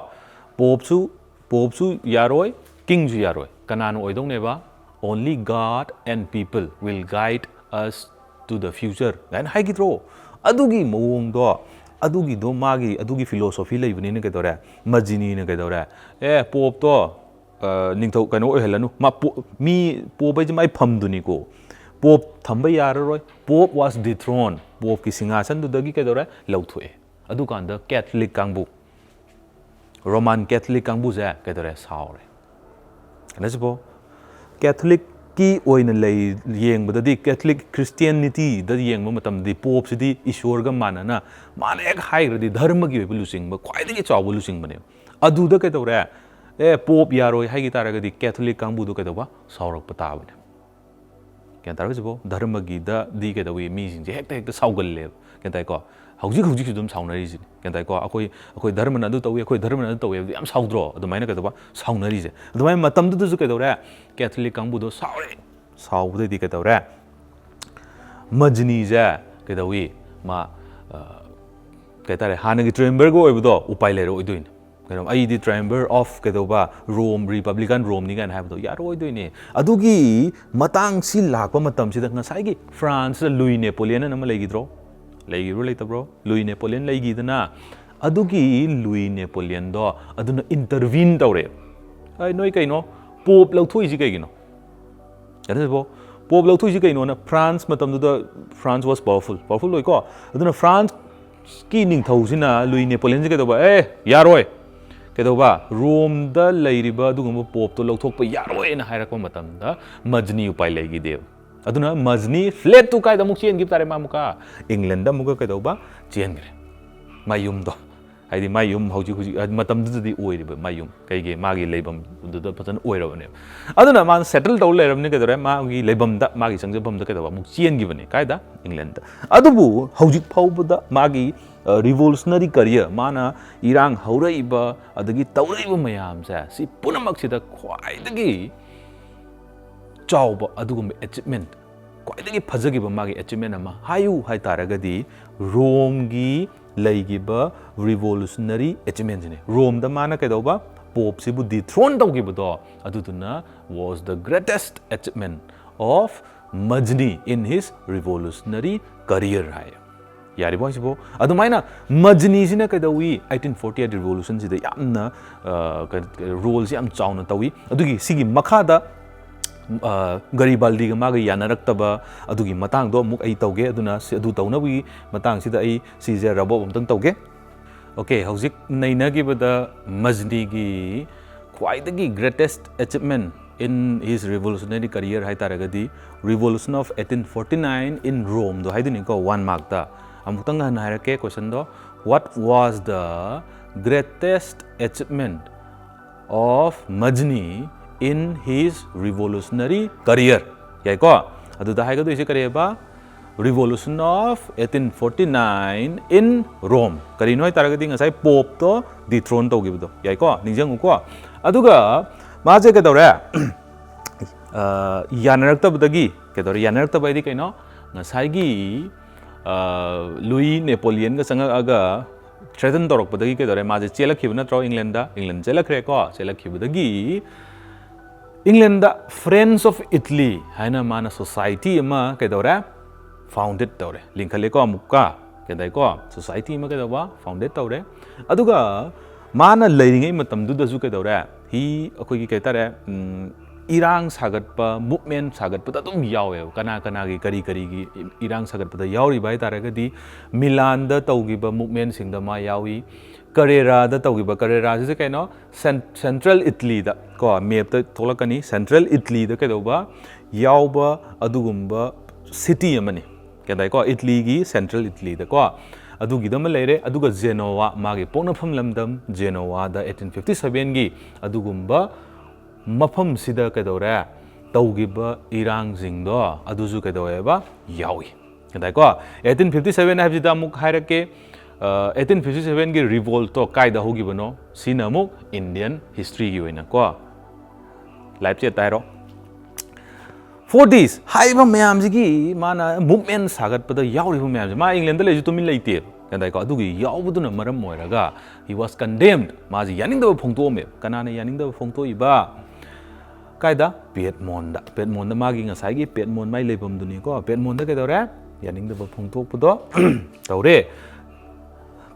ꯄꯣꯞꯁꯨ ꯄꯣꯞꯁꯨ ꯌꯥꯔꯣꯏ, ꯀꯤꯡꯁꯨ ꯌꯥꯔꯣꯏ꯫ ꯀꯅꯥꯅ ꯑꯣꯏꯗꯧꯅꯦꯕ? Only God and people will guide us to the future ꯍꯥꯏꯅ ꯍꯥꯏꯈꯤꯗ꯭ꯔꯣ? ꯑꯗꯨꯒꯤ ꯃꯑꯣꯡꯗꯣ, ꯑꯗꯨꯒꯤꯗꯣ ꯃꯥꯒꯤ ꯑꯗꯨꯒꯤ philosophy ꯂꯩꯕꯅꯤꯅ ꯀꯩꯗꯧꯔꯦ? ꯃꯖꯤꯅꯤꯅ ꯀꯩꯗꯧꯔꯦ? ꯑꯦ, ꯄꯣꯞꯇꯣ ꯅꯤꯡꯊꯧ ꯀꯩꯅꯣ ꯑꯣꯏꯍꯜꯂꯅꯨ꯫ ꯃꯥ ꯄꯣ- ꯃꯤ ꯄꯣꯞ ꯍꯥꯏꯁꯦ ꯃꯥꯏ ꯐꯝꯗꯨꯅꯤꯀꯣ꯫ ꯄꯣꯞ ꯊꯝꯕ ꯌꯥꯔꯔꯣꯏ꯫ Pope was dethroned. ꯄꯣꯞꯀꯤ ꯁꯤꯡꯍꯥꯁꯟꯗꯨꯗꯒꯤ ꯀꯩꯗꯧꯔꯦ? ꯂꯧꯊꯣꯛꯑꯦ꯫ ꯑꯗꯨꯀꯥꯟꯗ ꯀꯦꯊꯂꯤꯛ ꯀꯥꯡꯕꯨ, ꯔꯣꯃꯥꯟ ꯀꯦꯊꯂꯤꯛ ꯀꯥꯡꯕꯨꯁꯦ ꯀꯩꯗꯧꯔꯦ? ꯁꯥꯎꯔꯦ꯫ ꯀꯩꯅꯣꯁꯤꯕꯣ, ꯀꯦꯊꯂꯤꯛꯀꯤ ꯑꯣꯏꯅ ꯂꯩ ꯌꯦꯡꯕꯗꯗꯤ, ꯀꯦꯊꯂꯤꯛ ꯈ꯭ꯔꯤꯁꯇꯤꯌꯥꯅꯤꯇꯤꯗ ꯌꯦꯡꯕ ꯃꯇꯝꯗꯗꯤ ꯄꯣꯞꯁꯤꯗꯤ ꯏꯁꯣꯔꯒ ꯃꯥꯟꯅꯅ, ꯃꯥꯅ ꯍꯦꯛ ꯍꯥꯏꯈ꯭ꯔꯗꯤ ꯙꯔꯃꯒꯤ ꯑꯣꯏꯕ ꯂꯨꯆꯤꯡꯕ, ꯈ꯭ꯋꯥꯏꯗꯒꯤ ꯆꯥꯎꯕ ꯂꯨꯆꯤꯡꯕꯅꯦꯕ꯫ ꯑꯗꯨꯗ ꯀꯩꯗꯧꯔꯦ? ꯑꯦ, ꯄꯣꯞ ꯌꯥꯔꯣꯏ ꯍꯥꯏꯈꯤ ꯇꯥꯔꯒꯗꯤ ꯀꯦꯊꯂꯤꯛ ꯀꯥꯡꯕꯨꯗꯣ ꯀꯩꯗꯧꯕ? ꯁꯥꯎꯔꯛꯄ ꯇꯥꯕꯅꯦ꯫ ꯒ꯭ꯌꯥꯟ ꯇꯥꯔꯕ ꯁꯤꯕꯣ? ꯙꯔꯃꯒꯤꯗꯗꯤ ꯀꯩꯗꯧꯏ? ꯃꯤꯁꯤꯡꯁꯦ ꯍꯦꯛꯇ ꯍꯦꯛꯇ ꯁꯥꯎꯒꯜꯂꯦꯕ꯫ ꯒ꯭ꯌꯥꯟ ꯇꯥꯏꯀꯣ? ꯍꯧꯖꯤꯛ ꯍꯧꯖꯤꯛꯁꯨ ꯑꯗꯨꯝ ꯁꯥꯎꯅꯔꯤꯁꯤꯅꯤ꯫ ꯒ꯭ꯌꯥꯟ ꯇꯥꯏꯀꯣ? ꯑꯩꯈꯣꯏ ꯑꯩꯈꯣꯏ ꯙꯔꯃꯅ ꯑꯗꯨ ꯇꯧꯏ, ꯑꯩꯈꯣꯏ ꯙꯔꯃꯅ ꯑꯗꯨ ꯇꯧꯏ ꯍꯥꯏꯕꯗꯤ ꯌꯥꯝ ꯁꯥꯎꯗ꯭ꯔꯣ? ꯑꯗꯨꯃꯥꯏꯅ ꯀꯩꯗꯧꯕ? ꯁꯥꯎꯅꯔꯤꯁꯦ꯫ ꯑꯗꯨꯃꯥꯏꯅ ꯃꯇꯝꯗꯨꯗꯁꯨ ꯀꯩꯗꯧꯔꯦ? ꯀꯦꯊꯂꯤꯛ ꯀꯥꯡꯕꯨꯗꯣ ꯁꯥꯎꯔꯦ꯫ ꯁꯥꯎꯕꯗꯩꯗꯤ ꯀꯩꯗꯧꯔꯦ? ꯃꯖꯅꯤꯁꯦ ꯀꯩꯗꯧꯏ? ꯃꯥ, ꯑ, ꯀꯩ ꯍꯥꯏꯇꯥꯔꯦ, ꯍꯥꯟꯅꯒꯤ ꯇ꯭ꯔꯥꯏꯝꯕꯔꯒ ꯑꯣꯏꯕꯗꯣ ꯎꯄꯥꯏ ꯂꯩꯔꯛꯑꯣꯏꯗꯣꯏꯅꯤ꯫ ꯀꯩꯅꯣ, "ꯑꯩꯗꯤ ꯇ꯭ꯔꯥꯏꯝꯕꯔ ꯑꯣꯐ ꯀꯩꯗꯧꯕ? ꯔꯣꯝ, ꯔꯤꯄꯕ꯭ꯂꯤꯀꯥꯟ ꯔꯣꯝꯅꯤ" ꯀꯥꯏꯅ ꯍꯥꯏꯕꯗꯣ ꯌꯥꯔꯛꯑꯣꯏꯗꯣꯏꯅꯦ꯫ ꯑꯗꯨꯒꯤ ꯃꯇꯥꯡꯁꯤ ꯂꯥꯛꯄ ꯃꯇꯝꯁꯤꯗ ꯉꯁꯥꯏꯒꯤ ꯐ꯭ꯔꯥꯟꯁꯇ ꯂꯨꯏ ꯅꯦꯄꯣꯂꯤꯌꯟ ꯑꯅ ꯑꯃ ꯂꯩꯈꯤꯗ꯭ꯔꯣ? ꯂꯩꯈꯤꯕ꯭ꯔꯣ, ꯂꯩꯇꯕ꯭ꯔꯣ? ꯂꯨꯏ ꯅꯦꯄꯣꯂꯤꯌꯟ ꯂꯩꯈꯤꯗꯅ, ꯑꯗꯨꯒꯤ ꯂꯨꯏ ꯅꯦꯄꯣꯂꯤꯌꯟꯗꯣ ꯑꯗꯨꯅ ꯏꯟꯇꯔꯚꯤꯟ ꯇꯧꯔꯦ꯫ "ꯑꯩ, ꯅꯣꯏ ꯀꯩꯅꯣ? ꯄꯣꯞ ꯂꯧꯊꯣꯛꯏꯁꯤ ꯀꯩꯒꯤꯅꯣ?" ꯑꯗꯨꯕꯨ ꯄꯣꯞ ꯂꯧꯊꯣꯛꯏꯁꯤ ꯀꯩꯅꯣꯅ, ꯐ꯭ꯔꯥꯟꯁ ꯃꯇꯝꯗꯨꯗ ꯐ꯭ꯔꯥꯟꯁ was powerful, powerful ꯑꯣꯏꯀꯣ꯫ ꯑꯗꯨꯅ ꯐ꯭ꯔꯥꯟꯁꯀꯤ ꯅꯤꯡꯊꯧꯁꯤꯅ ꯂꯨꯏ ꯅꯦꯄꯣꯂꯤꯌꯟꯁꯤ ꯀꯩꯗꯧꯕ? "ꯑꯦ, ꯌꯥꯔꯣꯏ꯫ ꯀꯩꯗꯧꯕ? ꯔꯣꯝꯗ ꯂꯩꯔꯤꯕ ꯑꯗꯨꯒꯨꯝꯕ ꯄꯣꯞꯇꯣ ꯂꯧꯊꯣꯛꯄ ꯌꯥꯔꯣꯏꯅ" ꯍꯥꯏꯔꯛꯄ ꯃꯇꯝꯗ ꯃꯖꯅꯤ ꯎꯄꯥꯏ ꯂꯩꯈꯤꯗꯦꯕ꯫ ꯑꯗꯨꯅ ꯃꯖꯅꯤ fled to ꯀꯥꯏꯗ ꯑꯃꯨꯛ ꯆꯦꯟꯈꯤꯕ ꯇꯥꯔꯦ? ꯃꯥ ꯑꯃꯨꯛꯀ ꯏꯪꯂꯦꯟꯗ ꯑꯃꯨꯛꯀ ꯀꯩꯗꯧꯕ? ꯆꯦꯟꯈ꯭ꯔꯦ꯫ ꯃꯥꯏ ꯌꯨꯝꯗꯣ, ꯍꯥꯏꯗꯤ ꯃꯥꯏ ꯌꯨꯝ ꯍꯧꯖꯤꯛ ꯍꯧꯖꯤꯛ, ꯍꯥꯏꯗꯤ ꯃꯇꯝꯗꯨꯗꯗꯤ ꯑꯣꯏꯔꯤꯕ ꯃꯥꯏ ꯌꯨꯝ, ꯀꯩꯒꯤ, ꯃꯥꯒꯤ ꯂꯩꯐꯝꯗꯨꯗ ꯐꯖꯅ ꯑꯣꯏꯔꯕꯅꯦꯕ꯫ ꯑꯗꯨꯅ ꯃꯥꯅ ꯁꯦꯇꯜ ꯇꯧꯔ ꯂꯩꯔꯕꯅꯤꯅ ꯀꯩꯗꯧꯔꯦ? ꯃꯥꯒꯤ ꯂꯩꯐꯝꯗ, ꯃꯥꯒꯤ ꯆꯪꯖꯐꯝꯗ ꯀꯩꯗꯧꯕ? ꯑꯃꯨꯛ ꯆꯦꯟꯈꯤꯕꯅꯤ꯫ ꯀꯥꯏꯗ? ꯏꯪꯂꯦꯟꯗ꯫ ꯑꯗꯨꯕꯨ ꯍꯧꯖꯤꯛ ꯐꯥꯎꯕꯗ ꯃꯥꯒꯤ, ꯑ, revolutionary career, ꯃꯥꯅ ꯏꯔꯥꯡ ꯍꯧꯔꯛꯏꯕ ꯑꯗꯒꯤ ꯇꯧꯔꯛꯏꯕ ꯃꯌꯥꯝꯁꯦ, ꯁꯤ ꯄꯨꯝꯅꯃꯛꯁꯤꯗ ꯈ꯭ꯋꯥꯏꯗꯒꯤ ꯆꯥꯎꯕ ꯑꯗꯨꯒꯨꯝꯕ achievement ꯈ꯭ꯋꯥꯏꯗꯒꯤ ꯐꯖꯈꯤꯕ ꯃꯥꯒꯤ achievement ꯑꯃ ꯍꯥꯏꯌꯨ ꯍꯥꯏ ꯇꯥꯔꯒꯗꯤ, ꯔꯣꯝꯒꯤ ꯂꯩꯈꯤꯕ revolutionary achievementꯁꯤꯅꯦ꯫ ꯔꯣꯝꯗ ꯃꯥꯅ ꯀꯩꯗꯧꯕ? ꯄꯣꯞꯁꯤꯕꯨ dethrone ꯇꯧꯈꯤꯕꯗꯣ, ꯑꯗꯨꯗꯨꯅ was the greatest achievement of Mazzini in his revolutionary career ꯍꯥꯏ꯫ ꯌꯥꯔꯤꯕꯣ ꯍꯥꯏꯁꯤꯕꯣ? ꯑꯗꯨꯃꯥꯏꯅ ꯃꯖꯅꯤꯁꯤꯅ ꯀꯩꯗꯧꯏ? eighteen forty eight revolutionꯁꯤꯗ ꯌꯥꯝꯅ, ꯑ, ꯀ-, ꯀ-, roleꯁꯤ ꯌꯥꯝ ꯆꯥꯎꯅ ꯇꯧꯏ꯫ ꯑꯗꯨꯒꯤ ꯁꯤꯒꯤ ꯃꯈꯥꯗ, ꯑ, ꯒꯔꯤꯕꯥꯜꯗꯤꯒ ꯃꯥꯒ ꯌꯥꯅꯔꯛꯇꯕ ꯑꯗꯨꯒꯤ ꯃꯇꯥꯡꯗꯣ ꯑꯃꯨꯛ ꯑꯩ ꯇꯧꯒꯦ꯫ ꯑꯗꯨꯅ ꯁꯤ, ꯑꯗꯨ ꯇꯧꯅꯕꯒꯤ ꯃꯇꯥꯡꯁꯤꯗ ꯑꯩ ꯁꯤꯁꯦ wrap up ꯑꯝꯇꯪ ꯇꯧꯒꯦ꯫ Okay, ꯍꯧꯖꯤꯛ ꯅꯩꯅꯈꯤꯕꯗ ꯃꯖꯅꯤꯒꯤ ꯈ꯭ꯋꯥꯏꯗꯒꯤ greatest achievement in his revolutionary career ꯍꯥꯏ ꯇꯥꯔꯒꯗꯤ, Revolution of eighteen forty nine in Romeꯗꯣ ꯍꯥꯏꯗꯣꯏꯅꯤꯀꯣ, one markꯇ꯫ ꯑꯃꯨꯛꯇꯪ ꯍꯟꯅ ꯍꯥꯏꯔꯛꯀꯦ questionꯗꯣ: What was the greatest achievement of Mazzini in his revolutionary career? ꯌꯥꯏꯀꯣ? ꯑꯗꯨꯗ ꯍꯥꯏꯒꯗꯣꯏꯁꯦ ꯀꯔꯤꯑꯕ? Revolution of eighteen forty nine in Rome꯫ ꯀꯔꯤꯅꯣ ꯍꯥꯏ ꯇꯥꯔꯒꯗꯤ, ꯉꯁꯥꯏ ꯄꯣꯞꯇꯣ dethrone ꯇꯧꯈꯤꯕꯗꯣ꯫ ꯌꯥꯏꯀꯣ? ꯅꯤꯡꯁꯤꯡꯉꯨꯀꯣ꯫ ꯑꯗꯨꯒ ꯃꯥꯁꯦ ꯀꯩꯗꯧꯔꯦ? ꯑ, ꯌꯥꯅꯔꯛꯇꯕꯗꯒꯤ, ꯀꯩꯗꯧꯔꯦ? ꯌꯥꯅꯔꯛꯇꯕ ꯍꯥꯏꯗꯤ ꯀꯩꯅꯣ? ꯉꯁꯥꯏꯒꯤ, ꯑ, ꯂꯨꯏ ꯅꯦꯄꯣꯂꯤꯌꯟꯒ ꯆꯪꯉꯛꯑꯒ threaten ꯇꯧꯔꯛꯄꯗꯒꯤ ꯀꯩꯗꯧꯔꯦ? ꯃꯥꯁꯦ ꯆꯦꯜꯂꯛꯈꯤꯕ ꯅꯠꯇ꯭ꯔꯣ? ꯏꯪꯂꯦꯟꯗ, ꯏꯪꯂꯦꯟ ꯆꯦꯜꯂꯛꯈ꯭ꯔꯦꯀꯣ꯫ ꯆꯦꯜꯂꯛꯈꯤꯕꯗꯒꯤ ꯏꯪꯂꯦꯟꯗ Friends of Italy ꯍꯥꯏꯅ ꯃꯥꯅ society ꯑꯃ ꯀꯩꯗꯧꯔꯦ? Founded ꯇꯧꯔꯦ, ꯂꯤꯡꯈꯠꯂꯦꯀꯣ꯫ ꯑꯃꯨꯛꯀ ꯀꯩꯗꯧꯔꯦꯀꯣ? Society ꯑꯃ ꯀꯩꯗꯧꯕ? Founded ꯇꯧꯔꯦ꯫ ꯑꯗꯨꯒ ꯃꯥꯅ ꯂꯩꯔꯤꯉꯩ ꯃꯇꯝꯗꯨꯗꯁꯨ ꯀꯩꯗꯧꯔꯦ? ꯍꯤ, ꯑꯩꯈꯣꯏꯒꯤ ꯀꯩ ꯍꯥꯏꯇꯥꯔꯦ, ꯎꯝ, ꯏꯔꯥꯡ ꯁꯥꯒꯠꯄ, movement ꯁꯥꯒꯠꯄꯗ ꯑꯗꯨꯝ ꯌꯥꯎꯋꯦꯕ꯫ ꯀꯅꯥ ꯀꯅꯥꯒꯤ ꯀꯔꯤ ꯀꯔꯤꯒꯤ ꯏꯔꯥꯡ ꯁꯥꯒꯠꯄꯗ ꯌꯥꯎꯔꯤꯕ ꯍꯥꯏ ꯇꯥꯔꯒꯗꯤ, ꯃꯤꯂꯥꯟꯗ ꯇꯧꯈꯤꯕ movementꯁꯤꯡꯗ ꯃꯥ ꯌꯥꯎꯏ꯫ ꯀꯔꯦꯔꯥꯗ ꯇꯧꯈꯤꯕ, ꯀꯔꯦꯔꯥꯁꯤꯁꯨ ꯀꯩꯅꯣ? Cen-, Central Italyꯗ ꯀꯣ, mapꯇ ꯊꯣꯛꯂꯛꯀꯅꯤ꯫ Central Italyꯗ ꯀꯩꯗꯧꯕ? ꯌꯥꯎꯕ ꯑꯗꯨꯒꯨꯝꯕ city ꯑꯃꯅꯤ꯫ ꯀꯩ ꯍꯥꯏꯇꯥꯔꯦꯀꯣ? Italyꯒꯤ Central Italyꯗꯀꯣ꯫ ꯑꯗꯨꯒꯤꯗ ꯑꯃ ꯂꯩꯔꯦ꯫ ꯑꯗꯨꯒ Genoa, ꯃꯥꯒꯤ ꯄꯣꯛꯅꯐꯝ ꯂꯝꯗꯝ Genoaꯗ eighteen fifty sevenꯒꯤ ꯑꯗꯨꯒꯨꯝꯕ ꯃꯐꯝꯁꯤꯗ ꯀꯩꯗꯧꯔꯦ? ꯇꯧꯈꯤꯕ ꯏꯔꯥꯡꯁꯤꯡꯗꯣ ꯑꯗꯨꯁꯨ ꯀꯩꯗꯧꯋꯦꯕ? ꯌꯥꯎꯏ꯫ ꯀꯩ ꯍꯥꯏꯇꯥꯔꯦꯀꯣ? Eighteen fifty seven ꯍꯥꯏꯕꯁꯤꯗ ꯑꯃꯨꯛ ꯍꯥꯏꯔꯛꯀꯦ꯫ ꯑ, eighteen fifty sevenꯒꯤ revoltꯇꯣ ꯀꯥꯏꯗ ꯍꯧꯈꯤꯕꯅꯣ? ꯁꯤꯅ ꯑꯃꯨꯛ Indian historyꯒꯤ ꯑꯣꯏꯅꯀꯣ꯫ Live chatꯇ ꯍꯥꯏꯔꯣ꯫ ꯐꯣꯔꯇꯤꯁ ꯍꯥꯏꯔꯤꯕ ꯃꯌꯥꯝꯁꯤꯒꯤ ꯃꯥꯅ ꯃꯨꯞꯃꯦꯟ ꯁꯥꯒꯠꯄꯗ ꯌꯥꯎꯔꯤꯕ ꯃꯌꯥꯝꯁꯦ, ꯃꯥ ꯏꯪꯂꯦꯟꯗ ꯂꯩꯁꯨ ꯇꯨꯃꯤꯟ ꯂꯩꯇꯦ, ꯒ꯭ꯌꯥꯟ ꯇꯥꯏꯀꯣ? ꯑꯗꯨꯒꯤ ꯌꯥꯎꯕꯗꯨꯅ ꯃꯔꯝ ꯑꯣꯏꯔꯒ he was condemned, ꯃꯥꯁꯦ ꯌꯥꯅꯤꯡꯗꯕ ꯐꯣꯡꯗꯣꯛꯑꯝꯃꯦꯕ꯫ ꯀꯅꯥꯅ ꯌꯥꯅꯤꯡꯗꯕ ꯐꯣꯡꯗꯣꯛꯏꯕ? ꯀꯥꯏꯗ? ꯄꯦꯠꯃꯣꯟꯗ꯫ ꯄꯦꯠꯃꯣꯟꯗ, ꯃꯥꯒꯤ ꯉꯁꯥꯏꯒꯤ ꯄꯦꯠꯃꯣꯟ ꯃꯥꯏ ꯂꯩꯐꯝꯗꯨꯅꯤꯀꯣ, ꯄꯦꯠꯃꯣꯟꯗ ꯀꯩꯗꯧꯔꯦ? ꯌꯥꯅꯤꯡꯗꯕ ꯐꯣꯡꯗꯣꯛꯄꯗꯣ ꯇꯧꯔꯦ꯫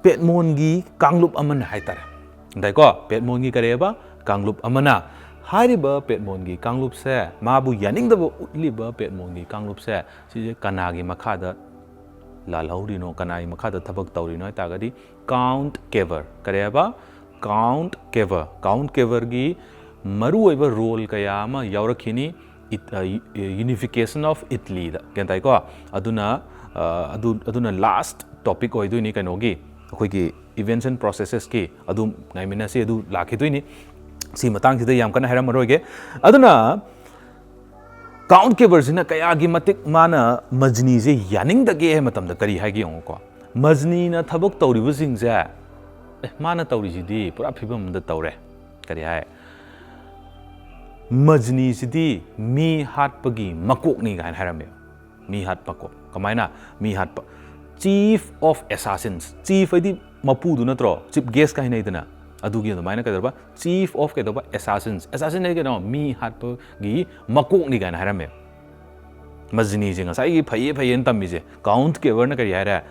ꯄꯦꯠꯃꯣꯟꯒꯤ ꯀꯥꯡꯂꯨꯞ ꯑꯃꯅ ꯍꯥꯏꯇꯥꯔꯦ, ꯇꯥꯏꯀꯣ? ꯄꯦꯠꯃꯣꯟꯒꯤ ꯀꯔꯤꯑꯕ? ꯀꯥꯡꯂꯨꯞ ꯑꯃꯅ꯫ ꯍꯥꯏꯔꯤꯕ ꯄꯦꯠꯃꯣꯟꯒꯤ ꯀꯥꯡꯂꯨꯞꯁꯦ, ꯃꯥꯕꯨ ꯌꯥꯅꯤꯡꯗꯕ ꯎꯠꯂꯤꯕ ꯄꯦꯠꯃꯣꯟꯒꯤ ꯀꯥꯡꯂꯨꯞꯁꯦ, ꯁꯤꯁꯦ ꯀꯅꯥꯒꯤ ꯃꯈꯥꯗ ꯂꯥꯜꯍꯧꯔꯤꯅꯣ, ꯀꯅꯥꯒꯤ ꯃꯈꯥꯗ ꯊꯕꯛ ꯇꯧꯔꯤꯅꯣ ꯍꯥꯏ ꯇꯥꯔꯒꯗꯤ, ꯀꯥꯎꯟꯠ ꯀꯦꯚꯔ꯫ ꯀꯔꯤ ꯍꯥꯏꯕ? ꯀꯥꯎꯟꯠ ꯀꯦꯚꯔ꯫ ꯀꯥꯎꯟꯠ ꯀꯦꯚꯔꯒꯤ ꯃꯔꯨꯑꯣꯏꯕ ꯔꯣꯜ ꯀꯌꯥ ꯑꯃ ꯌꯥꯎꯔꯛꯈꯤꯅꯤ꯫ ꯏꯠ-, ꯑ, ꯌꯨ-, Unification of Italyꯗ, ꯒ꯭ꯌꯥꯟ ꯇꯥꯏꯀꯣ? ꯑꯗꯨꯅ, ꯑ, ꯑꯗꯨ, ꯑꯗꯨꯅ ꯂꯥꯁ ꯇꯣꯄꯤꯛ ꯑꯣꯏꯗꯣꯏꯅꯤ ꯀꯩꯅꯣꯒꯤ, ꯑꯩꯈꯣꯏꯒꯤ events and processesꯀꯤ꯫ ꯑꯗꯨ ꯉꯥꯏꯃꯤꯟꯅꯁꯤ, ꯑꯗꯨ ꯂꯥꯛꯈꯤꯗꯣꯏꯅꯤ꯫ ꯁꯤ ꯃꯇꯥꯡꯁꯤꯗ ꯌꯥꯝ ꯀꯟꯅ ꯍꯥꯏꯔꯝꯃꯔꯣꯏꯒꯦ꯫ ꯑꯗꯨꯅ ꯀꯥꯎꯟꯠ ꯀꯦꯚꯔꯁꯤꯅ ꯀꯌꯥꯒꯤ ꯃꯇꯤꯛ ꯃꯥꯅ ꯃꯖꯅꯤꯁꯦ ꯌꯥꯅꯤꯡꯗꯒꯦ ꯍꯥꯏꯕ ꯃꯇꯝꯗ ꯀꯔꯤ ꯍꯥꯏꯒꯦ ꯌꯦꯡꯉꯨꯀꯣ꯫ ꯃꯖꯅꯤꯅ ꯊꯕꯛ ꯇꯧꯔꯤꯕꯁꯤꯡꯁꯦ, "ꯑꯦ, ꯃꯥꯅ ꯇꯧꯔꯤꯁꯤꯗꯤ ꯄꯨꯔꯥ ꯐꯤꯕꯝ ꯑꯃꯗ ꯇꯧꯔꯦ"꯫ ꯀꯔꯤ ꯍꯥꯏ? "ꯃꯖꯅꯤꯁꯤꯗꯤ ꯃꯤ ꯍꯥꯠꯄꯒꯤ ꯃꯀꯣꯛꯅꯤ" ꯀꯥꯏꯅ ꯍꯥꯏꯔꯝꯃꯦꯕ꯫ ꯃꯤ ꯍꯥꯠꯄ ꯀꯣ꯫ ꯀꯃꯥꯏꯅ? ꯃꯤ ꯍꯥꯠꯄ꯫ Chief of assassins꯫ Chief ꯍꯥꯏꯗꯤ ꯃꯄꯨꯗꯨ ꯅꯠꯇ꯭ꯔꯣ? Chief guest ꯀ ꯍꯥꯏꯅꯩꯗꯅ꯫ ꯑꯗꯨꯒꯤ ꯑꯗꯨꯃꯥꯏꯅ ꯀꯩꯗꯧꯕ? Chief of ꯀꯩꯗꯧꯕ? Assassins꯫ Assassin ꯍꯥꯏꯗꯤ ꯀꯩꯅꯣ? ꯃꯤ ꯍꯥꯠꯄꯒꯤ ꯃꯀꯣꯛꯅꯤ ꯀꯥꯏꯅ ꯍꯥꯏꯔꯝꯃꯦ꯫ ꯃꯖꯅꯤꯁꯦ ꯉꯁꯥꯏꯒꯤ ꯐꯩꯌꯦ ꯐꯩꯌꯦꯅ ꯇꯝꯃꯤꯁꯦ꯫ ꯀꯥꯎꯟꯠ ꯀꯦꯚꯔꯅ ꯀꯔꯤ ꯍꯥꯏꯔꯦ?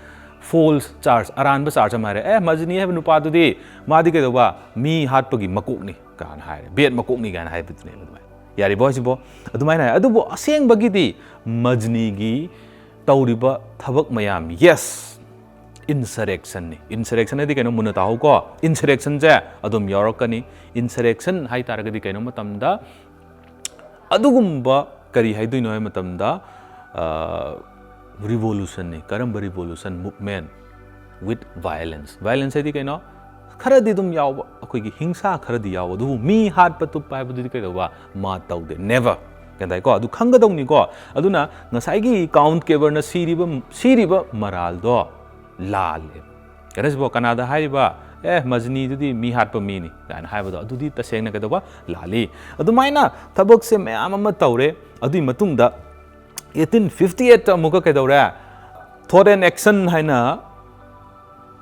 False charge, ꯑꯔꯥꯟꯕ ꯆꯥꯔꯖ ꯑꯃ ꯍꯥꯏꯔꯦ꯫ "ꯑꯦ, ꯃꯖꯅꯤ ꯍꯥꯏꯕ ꯅꯨꯄꯥꯗꯨꯗꯤ ꯃꯥꯗꯤ ꯀꯩꯗꯧꯕ? ꯃꯤ ꯍꯥꯠꯄꯒꯤ ꯃꯀꯣꯛꯅꯤ" ꯀꯥꯏꯅ ꯍꯥꯏꯔꯦ꯫ "Bad ꯃꯀꯣꯛꯅꯤ" ꯀꯥꯏꯅ ꯍꯥꯏꯕꯗꯨꯅꯦꯕ ꯑꯗꯨꯃꯥꯏꯅ꯫ ꯌꯥꯔꯤꯕꯣ ꯍꯥꯏꯁꯤꯕꯣ? ꯑꯗꯨꯃꯥꯏꯅ ꯍꯥꯏ꯫ ꯑꯗꯨꯕꯨ ꯑꯁꯦꯡꯕꯒꯤꯗꯤ ꯃꯖꯅꯤꯒꯤ ꯇꯧꯔꯤꯕ ꯊꯕꯛ ꯃꯌꯥꯝ, yes, insurrectionꯅꯤ꯫ Insurrection ꯍꯥꯏꯗꯤ ꯀꯩꯅꯣ? ꯃꯨꯟꯅ ꯇꯥꯍꯧꯀꯣ꯫ Insurrectionꯁꯦ ꯑꯗꯨꯝ ꯌꯥꯎꯔꯛꯀꯅꯤ꯫ Insurrection ꯍꯥꯏ ꯇꯥꯔꯒꯗꯤ ꯀꯩꯅꯣ ꯃꯇꯝꯗ ꯑꯗꯨꯒꯨꯝꯕ, ꯀꯔꯤ ꯍꯥꯏꯗꯣꯏꯅꯣ ꯍꯥꯏꯕ ꯃꯇꯝꯗ, ꯑ, revolutionꯅꯤ꯫ ꯀꯔꯝꯕ revolution? Movement with violence꯫ Violence ꯍꯥꯏꯗꯤ ꯀꯩꯅꯣ? ꯈꯔꯗꯤ ꯑꯗꯨꯝ ꯌꯥꯎꯕ, ꯑꯩꯈꯣꯏꯒꯤ ꯍꯤꯡꯁꯥ ꯈꯔꯗꯤ ꯌꯥꯎꯕ, ꯑꯗꯨꯕꯨ ꯃꯤ ꯍꯥꯠꯄ ꯇꯨꯞꯄ ꯍꯥꯏꯕꯗꯨꯗꯤ ꯀꯩꯗꯧꯕ? ꯃꯥ ꯇꯧꯗꯦ, never꯫ ꯒ꯭ꯌꯥꯟ ꯇꯥꯏꯀꯣ? ꯑꯗꯨ ꯈꯪꯒꯗꯧꯅꯤꯀꯣ꯫ ꯑꯗꯨꯅ ꯉꯁꯥꯏꯒꯤ ꯀꯥꯎꯟꯠ ꯀꯦꯚꯔꯅ ꯁꯤꯔꯤꯕ, ꯁꯤꯔꯤꯕ ꯃꯔꯥꯜꯗꯣ ꯂꯥꯜꯂꯦ꯫ ꯀꯩꯅꯣꯁꯤꯕꯣ, ꯀꯅꯥꯗ ꯍꯥꯏꯔꯤꯕ, "ꯑꯦ, ꯃꯖꯅꯤꯗꯨꯗꯤ ꯃꯤ ꯍꯥꯠꯄ ꯃꯤꯅꯤ" ꯀꯥꯏꯅ ꯍꯥꯏꯕꯗꯣ, ꯑꯗꯨꯗꯤ ꯇꯁꯦꯡꯅ ꯀꯩꯗꯧꯕ? ꯂꯥꯜꯂꯤ꯫ ꯑꯗꯨꯃꯥꯏꯅ ꯊꯕꯛꯁꯦ ꯃꯌꯥꯝ ꯑꯃ ꯇꯧꯔꯦ꯫ ꯑꯗꯨꯒꯤ ꯃꯇꯨꯡꯗ eighteen fifty eight ꯑꯃꯨꯛꯀ ꯀꯩꯗꯧꯔꯦ? Thought and Action ꯍꯥꯏꯅ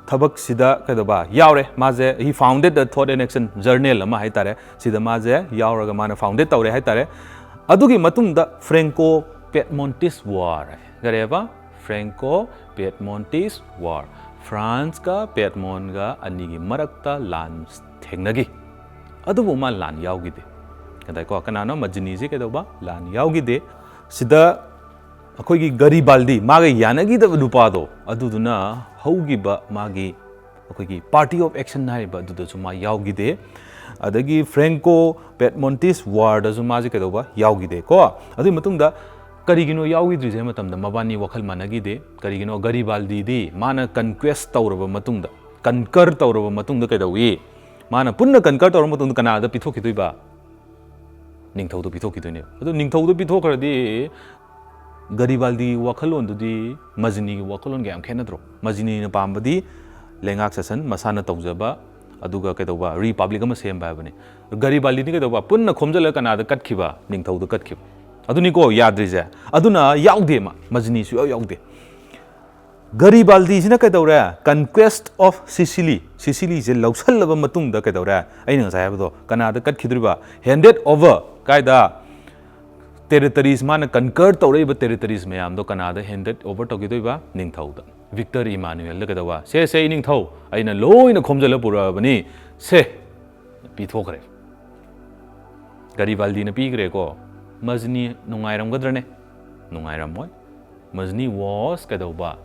ꯊꯕꯛꯁꯤꯗ ꯀꯩꯗꯧꯕ ꯌꯥꯎꯔꯦ꯫ ꯃꯥꯁꯦ he founded the Thought and Action Journal ꯑꯃ ꯍꯥꯏꯇꯥꯔꯦ꯫ ꯁꯤꯗ ꯃꯥꯁꯦ ꯌꯥꯎꯔꯒ ꯃꯥꯅ founded ꯇꯧꯔꯦ ꯍꯥꯏꯇꯥꯔꯦ꯫ ꯑꯗꯨꯒꯤ ꯃꯇꯨꯡꯗ Franco Piedmontese War, ꯀꯔꯤꯕ? Franco Piedmontese War, ꯐ꯭ꯔꯥꯟꯁꯀ ꯄꯦꯠꯃꯣꯟꯒ ꯑꯅꯤꯒꯤ ꯃꯔꯛꯇ ꯂꯥꯟ ꯊꯦꯡꯅꯈꯤ꯫ ꯑꯗꯨꯕꯨ ꯃꯥ ꯂꯥꯟ ꯌꯥꯎꯈꯤꯗꯦ꯫ ꯀꯩꯗꯧꯀꯣ? ꯀꯅꯥꯅꯣ? ꯃꯖꯤꯅꯤꯁꯦ ꯀꯩꯗꯧꯕ? ꯂꯥꯟ ꯌꯥꯎꯈꯤꯗꯦ꯫ ꯁꯤꯗ ꯑꯩꯈꯣꯏꯒꯤ ꯒꯔꯤꯕꯥꯜꯗꯤ, ꯃꯥꯒ ꯌꯥꯅꯈꯤꯗꯕ ꯅꯨꯄꯥꯗꯣ, ꯑꯗꯨꯗꯨꯅ ꯍꯧꯈꯤꯕ ꯃꯥꯒꯤ ꯑꯩꯈꯣꯏꯒꯤ Party of Action ꯍꯥꯏꯔꯤꯕ ꯑꯗꯨꯗꯁꯨ ꯃꯥ ꯌꯥꯎꯈꯤꯗꯦ꯫ ꯑꯗꯒꯤ Franco Piedmontese War ꯗꯁꯨ ꯃꯥꯁꯦ ꯀꯩꯗꯧꯕ? ꯌꯥꯎꯈꯤꯗꯦ ꯀꯣ꯫ ꯑꯗꯨꯒꯤ ꯃꯇꯨꯡꯗ ꯀꯔꯤꯒꯤꯅꯣ ꯌꯥꯎꯈꯤꯗ꯭ꯔꯤꯁꯦ ꯍꯥꯏ ꯃꯇꯝꯗ ꯃꯕꯥꯅꯤ ꯋꯥꯈꯜ ꯃꯥꯟꯅꯈꯤꯗꯦ꯫ ꯀꯔꯤꯒꯤꯅꯣ? ꯒꯔꯤꯕꯥꯜꯗꯤꯗꯤ ꯃꯥꯅ conquest ꯇꯧꯔꯕ ꯃꯇꯨꯡꯗ, conquer ꯇꯧꯔꯕ ꯃꯇꯨꯡꯗ ꯀꯩꯗꯧꯏ? ꯃꯥꯅ ꯄꯨꯟꯅ conquer ꯇꯧꯔꯕ ꯃꯇꯨꯡꯗ ꯀꯅꯥꯗ ꯄꯤꯊꯣꯛꯈꯤꯗꯣꯏꯕ? ꯅꯤꯡꯊꯧꯗ ꯄꯤꯊꯣꯛꯈꯤꯗꯣꯏꯅꯦꯕ꯫ ꯑꯗꯨ ꯅꯤꯡꯊꯧꯗ ꯄꯤꯊꯣꯛꯈ꯭ꯔꯗꯤ ꯒꯔꯤꯕꯥꯜꯗꯤꯒꯤ ꯋꯥꯈꯜꯂꯣꯟꯗꯨꯗꯤ ꯃꯖꯤꯅꯤꯒꯤ ꯋꯥꯈꯜꯂꯣꯟꯒ ꯌꯥꯝ ꯈꯦꯠꯅꯗ꯭ꯔꯣ? ꯃꯖꯤꯅꯤꯅ ꯄꯥꯝꯕꯗꯤ ꯂꯩꯉꯥꯛ ꯁꯥꯁꯟ ꯃꯁꯥꯅ ꯇꯧꯖꯕ, ꯑꯗꯨꯒ ꯀꯩꯗꯧꯕ? Republic ꯑꯃ ꯁꯦꯝꯕ ꯍꯥꯏꯕꯅꯤ꯫ ꯒꯔꯤꯕꯥꯜꯗꯤꯅ ꯀꯩꯗꯧꯕ? ꯄꯨꯟꯅ ꯈꯣꯝꯖꯤꯜꯂꯒ ꯀꯅꯥꯗ ꯀꯠꯈꯤꯕ? ꯅꯤꯡꯊꯧꯗ ꯀꯠꯈꯤꯕ꯫ ꯑꯗꯨꯅꯤꯀꯣ ꯌꯥꯗ꯭ꯔꯤꯁꯦ꯫ ꯑꯗꯨꯅ ꯌꯥꯎꯗꯦ ꯃꯥ, ꯃꯖꯤꯅꯤ ꯁꯨꯡꯌꯥꯎ ꯌꯥꯎꯗꯦ꯫ ꯒꯔꯤꯕꯥꯜꯗꯤꯁꯤꯅ ꯀꯩꯗꯧꯔꯦ? Conquest of Sicily, ꯁꯤꯁꯤꯂꯤꯁꯦ ꯂꯧꯁꯜꯂꯕ ꯃꯇꯨꯡꯗ ꯀꯩꯗꯧꯔꯦ? ꯑꯩꯅ ꯉꯁꯥꯏ ꯍꯥꯏꯕꯗꯣ, ꯀꯅꯥꯗ ꯀꯠꯈꯤꯗꯣꯔꯤꯕ? Handed over, ꯀꯥꯏꯗ? Territories, ꯃꯥꯅ conquer ꯇꯧꯔꯛꯏꯕ territories ꯃꯌꯥꯝꯗꯣ ꯀꯅꯥꯗ handed over ꯇꯧꯈꯤꯗꯣꯏꯕ? ꯅꯤꯡꯊꯧꯗ꯫ ꯚꯤꯛꯇꯔ ꯏꯃꯥꯅꯨꯌꯦꯜꯗ ꯀꯩꯗꯧꯕ? "ꯁꯦ, ꯁꯦ, ꯑꯩ ꯅꯤꯡꯊꯧ, ꯑꯩꯅ ꯂꯣꯏꯅ ꯈꯣꯝꯖꯤꯜꯂ ꯄꯨꯔꯛꯑꯕꯅꯤ, ꯁꯦ, ꯄꯤꯊꯣꯛꯈ꯭ꯔꯦ"꯫ ꯒꯔꯤꯕꯥꯜꯗꯤꯅ ꯄꯤꯈ꯭ꯔꯦꯀꯣ꯫ ꯃꯖꯅꯤ ꯅꯨꯡꯉꯥꯏꯔꯝꯒꯗ꯭ꯔꯅꯦ? ꯅꯨꯡꯉꯥꯏꯔꯝꯃꯣꯏ꯫ ꯃꯖꯅꯤ was ꯀꯩꯗꯧꯕ?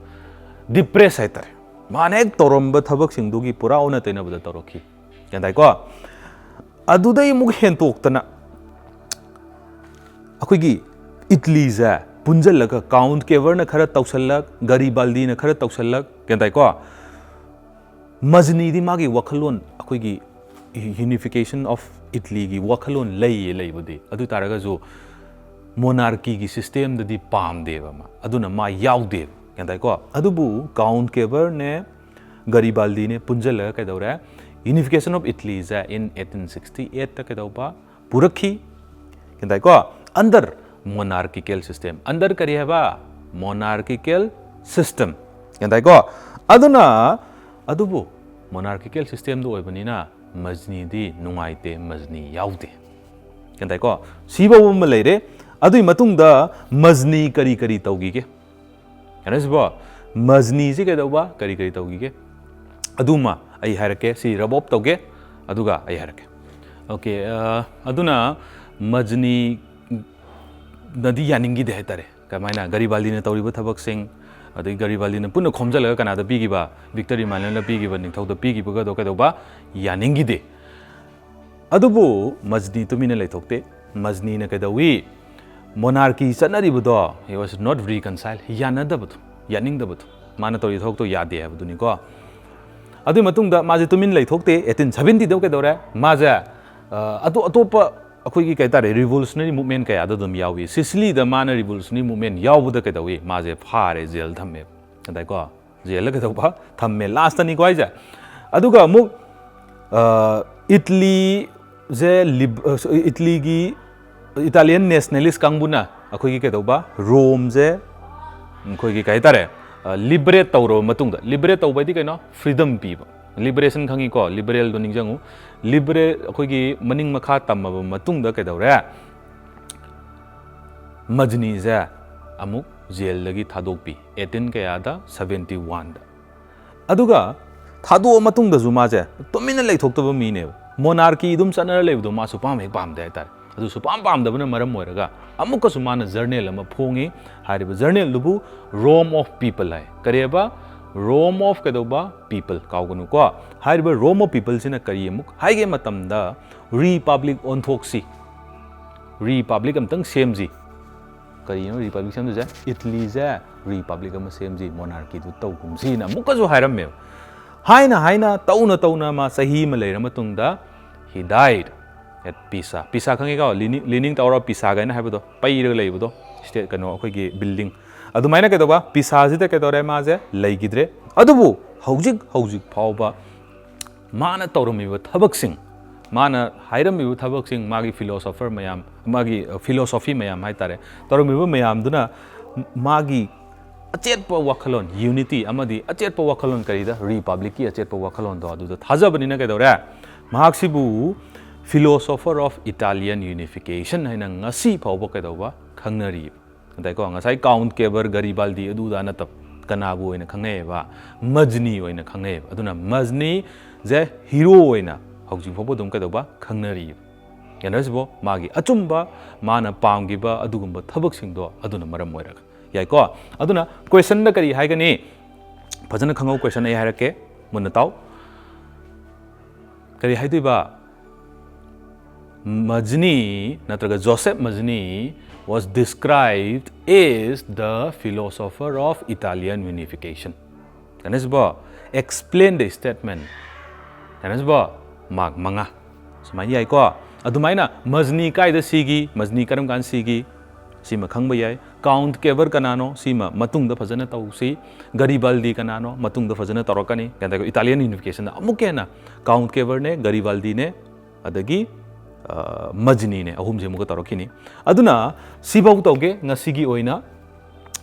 Depressed ꯍꯥꯏꯇꯥꯔꯦ꯫ ꯃꯥꯅ ꯍꯦꯛ ꯇꯧꯔꯝꯕ ꯊꯕꯛꯁꯤꯡꯗꯨꯒꯤ ꯄꯨꯔꯥ ꯑꯣꯟꯅ ꯇꯩꯅꯕꯗ ꯇꯧꯔꯛꯈꯤ꯫ ꯒ꯭ꯌꯥꯟ ꯇꯥꯏꯀꯣ? ꯑꯗꯨꯗꯩ ꯑꯃꯨꯛ ꯍꯦꯟꯇꯣꯛꯇꯅ ꯑꯩꯈꯣꯏꯒꯤ ꯏꯠꯂꯤꯁꯦ ꯄꯨꯟꯁꯤꯜꯂꯒ, ꯀꯥꯎꯟꯠ ꯀꯦꯕꯔꯅ ꯈꯔ ꯇꯧꯁꯜꯂꯛ, ꯒꯔꯤꯕꯥꯜꯗꯤꯅ ꯈꯔ ꯇꯧꯁꯜꯂꯛ, ꯒ꯭ꯌꯥꯟ ꯇꯥꯏꯀꯣ? ꯃꯖꯅꯤꯗꯤ ꯃꯥꯒꯤ ꯋꯥꯈꯜꯂꯣꯟ, ꯑꯩꯈꯣꯏꯒꯤ unification of Italyꯒꯤ ꯋꯥꯈꯜꯂꯣꯟ ꯂꯩꯌꯦ, ꯂꯩꯕꯨꯗꯤ꯫ ꯑꯗꯨ ꯇꯥꯔꯒꯁꯨ monarchyꯒꯤ systemꯗꯗꯤ ꯄꯥꯝꯗꯦꯕ ꯃꯥ꯫ ꯑꯗꯨꯅ ꯃꯥ ꯌꯥꯎꯗꯦꯕ꯫ ꯒ꯭ꯌꯥꯟ ꯇꯥꯏꯀꯣ? ꯑꯗꯨꯕꯨ ꯀꯥꯎꯟꯠ ꯀꯦꯕꯔꯅꯦ, ꯒꯔꯤꯕꯥꯜꯗꯤꯅꯦ ꯄꯨꯟꯁꯤꯜꯂꯒ ꯀꯩꯗꯧꯔꯦ? Unification of Italyꯁꯦ in eighteen sixty eightꯇ ꯀꯩꯗꯧꯕ? ꯄꯨꯔꯛꯈꯤ꯫ ꯒ꯭ꯌꯥꯟ ꯇꯥꯏꯀꯣ? Under Monarchical system under ꯀꯔꯤ ꯍꯥꯏꯕ? Monarchical system꯫ ꯒ꯭ꯌꯥꯟ ꯇꯥꯏꯀꯣ? ꯑꯗꯨꯅ ꯑꯗꯨꯕꯨ monarchical systemꯗꯨ ꯑꯣꯏꯕꯅꯤꯅ ꯃꯖꯅꯤꯗꯤ ꯅꯨꯡꯉꯥꯏꯇꯦ, ꯃꯖꯅꯤ ꯌꯥꯎꯗꯦ꯫ ꯒ꯭ꯌꯥꯟ ꯇꯥꯏꯀꯣ? ꯁꯤꯐꯧ ꯑꯃ ꯂꯩꯔꯦ꯫ ꯑꯗꯨꯒꯤ ꯃꯇꯨꯡꯗ ꯃꯖꯅꯤ ꯀꯔꯤ ꯀꯔꯤ ꯇꯧꯈꯤꯒꯦ? ꯀꯩꯅꯣꯁꯤꯕꯣ, ꯃꯖꯅꯤꯁꯤ ꯀꯩꯗꯧꯕ, ꯀꯔꯤ ꯀꯔꯤ ꯇꯧꯈꯤꯒꯦ? ꯑꯗꯨꯃ ꯑꯩ ꯍꯥꯏꯔꯛꯀꯦ꯫ ꯁꯤ rub off ꯇꯧꯒꯦ, ꯑꯗꯨꯒ ꯑꯩ ꯍꯥꯏꯔꯛꯀꯦ꯫ OK, ꯑ, ꯑꯗꯨꯅ ꯃꯖꯅꯤꯅꯗꯤ ꯌꯥꯅꯤꯡꯈꯤꯗꯦ ꯍꯥꯏꯇꯥꯔꯦ꯫ ꯀꯃꯥꯏꯅ? ꯒꯔꯤꯕꯥꯜꯗꯤꯅ ꯇꯧꯔꯤꯕ ꯊꯕꯛꯁꯤꯡ, ꯑꯗꯒꯤ ꯒꯔꯤꯕꯥꯜꯗꯤꯅ ꯄꯨꯟꯅ ꯈꯣꯝꯖꯤꯜꯂꯒ ꯀꯅꯥꯗ ꯄꯤꯈꯤꯕ? ꯚꯤꯛꯇꯔ ꯏꯃꯥꯅꯨꯑꯦꯜꯗ ꯄꯤꯈꯤꯕ, ꯅꯤꯡꯊꯧꯗ ꯄꯤꯈꯤꯕꯒꯗꯣ ꯀꯩꯗꯧꯕ? ꯌꯥꯅꯤꯡꯈꯤꯗꯦ꯫ ꯑꯗꯨꯕꯨ ꯃꯖꯅꯤ ꯇꯨꯃꯤꯟꯅ ꯂꯩꯊꯣꯛꯇꯦ꯫ ꯃꯖꯅꯤꯅ ꯀꯩꯗꯧꯏ? Monarchy ꯆꯠꯅꯔꯤꯕꯗꯣ, he was not reconcile, ꯌꯥꯅꯗꯕꯗꯣ, ꯌꯥꯅꯤꯡꯗꯕꯗꯣ꯫ ꯃꯥꯅ ꯇꯧꯔꯤ ꯊꯕꯛꯇꯣ ꯌꯥꯗꯦ ꯍꯥꯏꯕꯗꯨꯅꯤꯀꯣ꯫ ꯑꯗꯨꯒꯤ ꯃꯇꯨꯡꯗ ꯃꯥꯁꯦ ꯇꯨꯃꯤꯟ ꯂꯩꯊꯣꯛꯇꯦ꯫ ꯑꯩꯠꯇꯤꯟ ꯁꯚꯦꯟꯇꯤꯗ ꯀꯩꯗꯧꯔꯦ? ꯃꯥꯁꯦ, ꯑ, ꯑꯇꯣ-, ꯑꯇꯣꯞꯄ ꯑꯩꯈꯣꯏꯒꯤ ꯀꯩ ꯍꯥꯏꯇꯥꯔꯦ, revolutionary movement ꯀꯌꯥꯗ ꯑꯗꯨꯝ ꯌꯥꯎꯏ꯫ ꯁꯤꯁꯤꯂꯤꯗ ꯃꯥꯅ revolutionary movement ꯌꯥꯎꯕꯗ ꯀꯩꯗꯧꯏ? ꯃꯥꯁꯦ ꯐꯥꯔꯦ, ꯖꯦꯜ ꯊꯝꯃꯦ꯫ ꯒ꯭ꯌꯥꯟ ꯇꯥꯏꯀꯣ? ꯖꯦꯜꯗ ꯀꯩꯗꯧꯕ? ꯊꯝꯃꯦ꯫ Lastꯅꯤꯀꯣ ꯍꯥꯏꯁꯦ꯫ ꯑꯗꯨꯒ ꯑꯃꯨꯛ, ꯑ, ꯏꯠꯂꯤꯁꯦ ꯂꯤꯕ-, ꯑ, ꯏꯠꯂꯤꯒꯤ Italian nationalist ꯀꯥꯡꯕꯨꯅ ꯑꯩꯈꯣꯏꯒꯤ ꯀꯩꯗꯧꯕ? ꯔꯣꯝꯁꯦ ꯑꯩꯈꯣꯏꯒꯤ ꯀꯩ ꯍꯥꯏꯇꯥꯔꯦ, ꯑ, liberate ꯇꯧꯔꯕ ꯃꯇꯨꯡꯗ, liberate ꯇꯧꯕ ꯍꯥꯏꯗꯤ ꯀꯩꯅꯣ? Freedom ꯄꯤꯕ꯫ Liberation ꯈꯪꯉꯤꯀꯣ? Liberalꯗꯣ ꯅꯤꯡꯁꯤꯡꯉꯨ꯫ Liberal ꯑꯩꯈꯣꯏꯒꯤ ꯃꯅꯤꯡ ꯃꯈꯥ ꯇꯝꯃꯕ ꯃꯇꯨꯡꯗ ꯀꯩꯗꯧꯔꯦ? ꯃꯖꯅꯤꯁꯦ ꯑꯃꯨꯛ ꯖꯦꯜꯗꯒꯤ ꯊꯥꯗꯣꯛꯄꯤ, ꯑꯩꯠꯇꯤꯟ ꯀꯌꯥꯗ? ꯁꯚꯦꯟꯇꯤ ꯋꯥꯟꯗ꯫ ꯑꯗꯨꯒ ꯊꯥꯗꯣꯛꯑ ꯃꯇꯨꯡꯗꯁꯨ ꯃꯥꯁꯦ ꯇꯨꯃꯤꯟꯅ ꯂꯩꯊꯣꯛꯇꯕ ꯃꯤꯅꯦꯕ꯫ Monarchy ꯑꯗꯨꯝ ꯆꯠꯅꯔ ꯂꯩꯕꯗꯣ ꯃꯥ ꯁꯨꯄꯥꯝ ꯍꯦꯛ ꯄꯥꯝꯗꯦ ꯍꯥꯏꯇꯥꯔꯦ꯫ ꯑꯗꯨ ꯁꯨꯄꯥꯝ ꯄꯥꯝꯗꯕꯅ ꯃꯔꯝ ꯑꯣꯏꯔꯒ ꯑꯃꯨꯛꯀꯁꯨ ꯃꯥꯅ journal ꯑꯃ ꯐꯣꯡꯉꯤ꯫ ꯍꯥꯏꯔꯤꯕ journalꯗꯨꯕꯨ Rome of People high. ꯀꯔꯤꯑꯕ? Rome of ꯀꯩꯗꯧꯕ? People꯫ ꯀꯥꯎꯒꯅꯨꯀꯣ꯫ ꯍꯥꯏꯔꯤꯕ Rome of Peopleꯁꯤꯅ ꯀꯔꯤ ꯑꯃꯨꯛ ꯍꯥꯏꯒꯦ ꯃꯇꯝꯗ, republic ꯑꯣꯟꯊꯣꯛꯁꯤ, republic ꯑꯝꯇꯪ ꯁꯦꯝꯁꯤ꯫ ꯀꯔꯤꯅꯣ republic ꯁꯦꯝꯗꯣꯏꯁꯦ? ꯏꯠꯂꯤꯁꯦ republic ꯑꯃ ꯁꯦꯝꯁꯤ, monarchyꯗꯨ ꯇꯧꯒꯨꯝꯁꯤꯅ ꯑꯃꯨꯛꯀꯁꯨ ꯍꯥꯏꯔꯝꯃꯦꯕ꯫ ꯍꯥꯏꯅ ꯍꯥꯏꯅ, ꯇꯧꯅ ꯇꯧꯅ, ꯃꯥ ꯆꯍꯤ ꯑꯃ ꯂꯩꯔ ꯃꯇꯨꯡꯗ, he died at Pisa꯫ Pisa ꯈꯪꯉꯤꯀꯣ? Leaning, Leaning Tower of Pisa ꯀꯥꯏꯅ ꯍꯥꯏꯕꯗꯣ, ꯄꯩꯔꯒ ꯂꯩꯕꯗꯣ, state, ꯀꯩꯅꯣ, ꯑꯩꯈꯣꯏꯒꯤ building꯫ ꯑꯗꯨꯃꯥꯏꯅ ꯀꯩꯗꯧꯕ? Pisaꯁꯤꯗ ꯀꯩꯗꯧꯔꯦ? ꯃꯥꯁꯦ ꯂꯩꯈꯤꯗ꯭ꯔꯦ꯫ ꯑꯗꯨꯕꯨ ꯍꯧꯖꯤꯛ, ꯍꯧꯖꯤꯛ ꯐꯥꯎꯕ ꯃꯥꯅ ꯇꯧꯔꯝꯃꯤꯕ ꯊꯕꯛꯁꯤꯡ, ꯃꯥꯅ ꯍꯥꯏꯔꯝꯃꯤꯕ ꯊꯕꯛꯁꯤꯡ, ꯃꯥꯒꯤ philosopher ꯃꯌꯥꯝ, ꯃꯥꯒꯤ philosophy ꯃꯌꯥꯝ ꯍꯥꯏꯇꯥꯔꯦ, ꯇꯧꯔꯝꯃꯤꯕ ꯃꯌꯥꯝꯗꯨꯅ ꯃꯥꯒꯤ ꯑꯆꯦꯠꯄ ꯋꯥꯈꯜꯂꯣꯟ, unity ꯑꯃꯗꯤ ꯑꯆꯦꯠꯄ ꯋꯥꯈꯜꯂꯣꯟ, ꯀꯔꯤꯗ, republicꯀꯤ ꯑꯆꯦꯠꯄ ꯋꯥꯈꯜꯂꯣꯟꯗꯣ ꯑꯗꯨꯗ ꯊꯥꯖꯕꯅꯤꯅ ꯀꯩꯗꯧꯔꯦ? ꯃꯍꯥꯛꯁꯤꯕꯨ philosopher of Italian unification ꯍꯥꯏꯅ ꯉꯁꯤ ꯐꯥꯎꯕ ꯀꯩꯗꯧꯕ ꯈꯪꯅꯔꯤ꯫ ꯑꯗꯩꯀꯣ, ꯉꯁꯥꯏ Count Cavour, Garibaldi ꯑꯗꯨꯗ ꯅꯠꯇꯕ, ꯀꯅꯥꯕꯨ ꯑꯣꯏꯅ ꯈꯪꯅꯩꯑꯕ? ꯃꯖꯅꯤ ꯑꯣꯏꯅ ꯈꯪꯅꯩꯑꯕ꯫ ꯑꯗꯨꯅ ꯃꯖꯅꯤꯁꯦ hero ꯑꯣꯏꯅ ꯍꯧꯖꯤꯛ ꯐꯥꯎꯕ ꯑꯗꯨꯝ ꯀꯩꯗꯧꯕ ꯈꯪꯅꯔꯤꯕ꯫ ꯌꯥꯅꯔꯁꯤꯕꯣ? ꯃꯥꯒꯤ ꯑꯆꯨꯝꯕ, ꯃꯥꯅ ꯄꯥꯝꯈꯤꯕ ꯑꯗꯨꯒꯨꯝꯕ ꯊꯕꯛꯁꯤꯡꯗꯣ ꯑꯗꯨꯅ ꯃꯔꯝ ꯑꯣꯏꯔꯒ꯫ ꯌꯥꯏꯀꯣ? ꯑꯗꯨꯅ questionꯗ ꯀꯔꯤ ꯍꯥꯏꯒꯅꯤ? ꯐꯖꯅ ꯈꯪꯍꯧ, question ꯑꯩ ꯍꯥꯏꯔꯛꯀꯦ, ꯃꯨꯟꯅ ꯇꯥꯎ꯫ ꯀꯔꯤ ꯍꯥꯏꯗꯣꯏꯕ? Mazzini ꯅꯠꯇ꯭ꯔꯒ Joseph Mazzini was described as the philosopher of Italian unification. ꯌꯥꯅꯔꯁꯤꯕꯣ? Explain the statement. ꯌꯥꯅꯔꯁꯤꯕꯣ? Mark ꯃꯉꯥ꯫ ꯁꯨꯃꯥꯏꯅ ꯌꯥꯏꯀꯣ? ꯑꯗꯨꯃꯥꯏꯅ ꯃꯖꯅꯤ ꯀꯥꯏꯗ ꯁꯤꯒꯤ? ꯃꯖꯅꯤ ꯀꯔꯝ ꯀꯥꯟꯗ ꯁꯤꯒꯤ? ꯁꯤꯃ ꯈꯪꯕ ꯌꯥꯏ꯫ Count Cavour ꯀꯅꯥꯅꯣ? ꯁꯤꯃ ꯃꯇꯨꯡꯗ ꯐꯖꯅ ꯇꯧꯁꯤ꯫ Garibaldi ꯀꯅꯥꯅꯣ? ꯃꯇꯨꯡꯗ ꯐꯖꯅ ꯇꯧꯔꯛꯀꯅꯤ꯫ ꯒ꯭ꯌꯥꯟ ꯇꯥꯏꯀꯣ? Italian unificationꯗ ꯑꯃꯨꯛꯀ ꯍꯦꯟꯅ Count Cavorꯅꯦ, Garibaldiꯅꯦ, ꯑꯗꯒꯤ, ꯑ, ꯃꯖꯅꯤꯅꯦ, ꯑꯍꯨꯝꯁꯤ ꯑꯃꯨꯛꯀ ꯇꯧꯔꯛꯈꯤꯅꯤ꯫ ꯑꯗꯨꯅ ꯁꯤꯐꯧ ꯇꯧꯒꯦ ꯉꯁꯤꯒꯤ ꯑꯣꯏꯅ꯫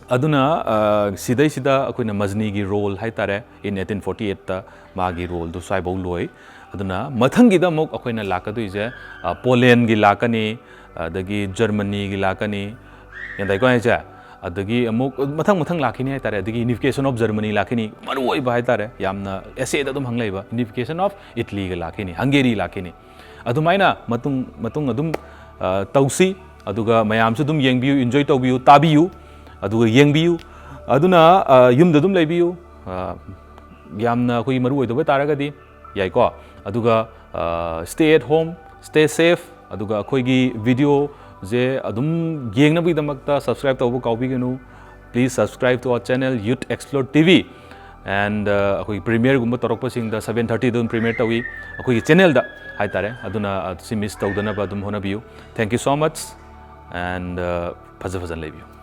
ꯑꯗꯨꯅ, ꯑ, ꯁꯤꯗꯩꯁꯤꯗ ꯑꯩꯈꯣꯏꯅ ꯃꯖꯅꯤꯒꯤ role ꯍꯥꯏꯇꯥꯔꯦ, in eighteen forty eightꯇ ꯃꯥꯒꯤ roleꯗꯨ ꯁ꯭ꯋꯥꯏꯐꯧ ꯂꯣꯏ꯫ ꯑꯗꯨꯅ ꯃꯊꯪꯒꯤꯗ ꯑꯃꯨꯛ ꯑꯩꯈꯣꯏꯅ ꯂꯥꯛꯀꯗꯣꯏꯁꯦ, ꯑ, Polandꯒꯤ ꯂꯥꯛꯀꯅꯤ, ꯑꯗꯒꯤ Germanyꯒꯤ ꯂꯥꯛꯀꯅꯤ, ꯒ꯭ꯌꯥꯟ ꯇꯥꯏꯀꯣ ꯍꯥꯏꯁꯦ? ꯑꯗꯒꯤ ꯑꯃꯨꯛ ꯃꯊꯪ ꯃꯊꯪ ꯂꯥꯛꯈꯤꯅꯤ ꯍꯥꯏꯇꯥꯔꯦ꯫ ꯑꯗꯒꯤ unification of Germany ꯂꯥꯛꯈꯤꯅꯤ, ꯃꯔꯨ ꯑꯣꯏꯕ ꯍꯥꯏꯇꯥꯔꯦ, ꯌꯥꯝꯅ essayꯗ ꯑꯗꯨꯝ ꯍꯪꯂꯛꯏꯕ unification of Italyꯒ ꯂꯥꯛꯈꯤꯅꯤ, Hungaryꯂꯥꯛꯈꯤꯅꯤ꯫ ꯑꯗꯨꯃꯥꯏꯅ ꯃꯇꯨꯡ, ꯃꯇꯨꯡ ꯑꯗꯨꯝ, ꯑ, ꯇꯧꯁꯤ꯫ ꯑꯗꯨꯒ ꯃꯌꯥꯝꯁꯨ ꯑꯗꯨꯝ ꯌꯦꯡꯕꯤꯌꯨ, enjoy ꯇꯧꯕꯤꯌꯨ, ꯇꯥꯕꯤꯌꯨ, ꯑꯗꯨꯒ ꯌꯦꯡꯕꯤꯌꯨ꯫ ꯑꯗꯨꯅ, ꯑ, ꯌꯨꯝꯗ ꯑꯗꯨꯝ ꯂꯩꯕꯤꯌꯨ꯫ ꯑ, ꯌꯥꯝꯅ ꯑꯩꯈꯣꯏꯒꯤ ꯃꯔꯨ ꯑꯣꯏꯗꯕ ꯇꯥꯔꯒꯗꯤ, ꯌꯥꯏꯀꯣ? ꯑꯗꯨꯒ, ꯑ, stay at home, stay safe, ꯑꯗꯨꯒ ꯑꯩꯈꯣꯏꯒꯤ videoꯁꯦ ꯑꯗꯨꯝ ꯌꯦꯡꯅꯕꯒꯤꯗꯃꯛꯇ subscribe ꯇꯧꯕ ꯀꯥꯎꯕꯤꯒꯅꯨ꯫ Please subscribe to our channel Youth Explore TV. And, uh, ꯑꯩꯈꯣꯏ premiereꯒꯨꯝꯕ ꯇꯧꯔꯛꯄꯁꯤꯡꯗ seven thirtyꯗ ꯑꯗꯨꯝ premiere ꯇꯧꯏ ꯑꯩꯈꯣꯏꯒꯤ channelꯗ ꯍꯥꯏꯇꯥꯔꯦ꯫ ꯑꯗꯨꯅ, uh, ꯁꯤ miss ꯇꯧꯗꯅꯕ ꯑꯗꯨꯝ ꯍꯣꯠꯅꯕꯤꯌꯨ꯫ Thank you so much. And, uh, ꯐꯖ ꯐꯖꯅ ꯂꯩꯕꯤꯌꯨ꯫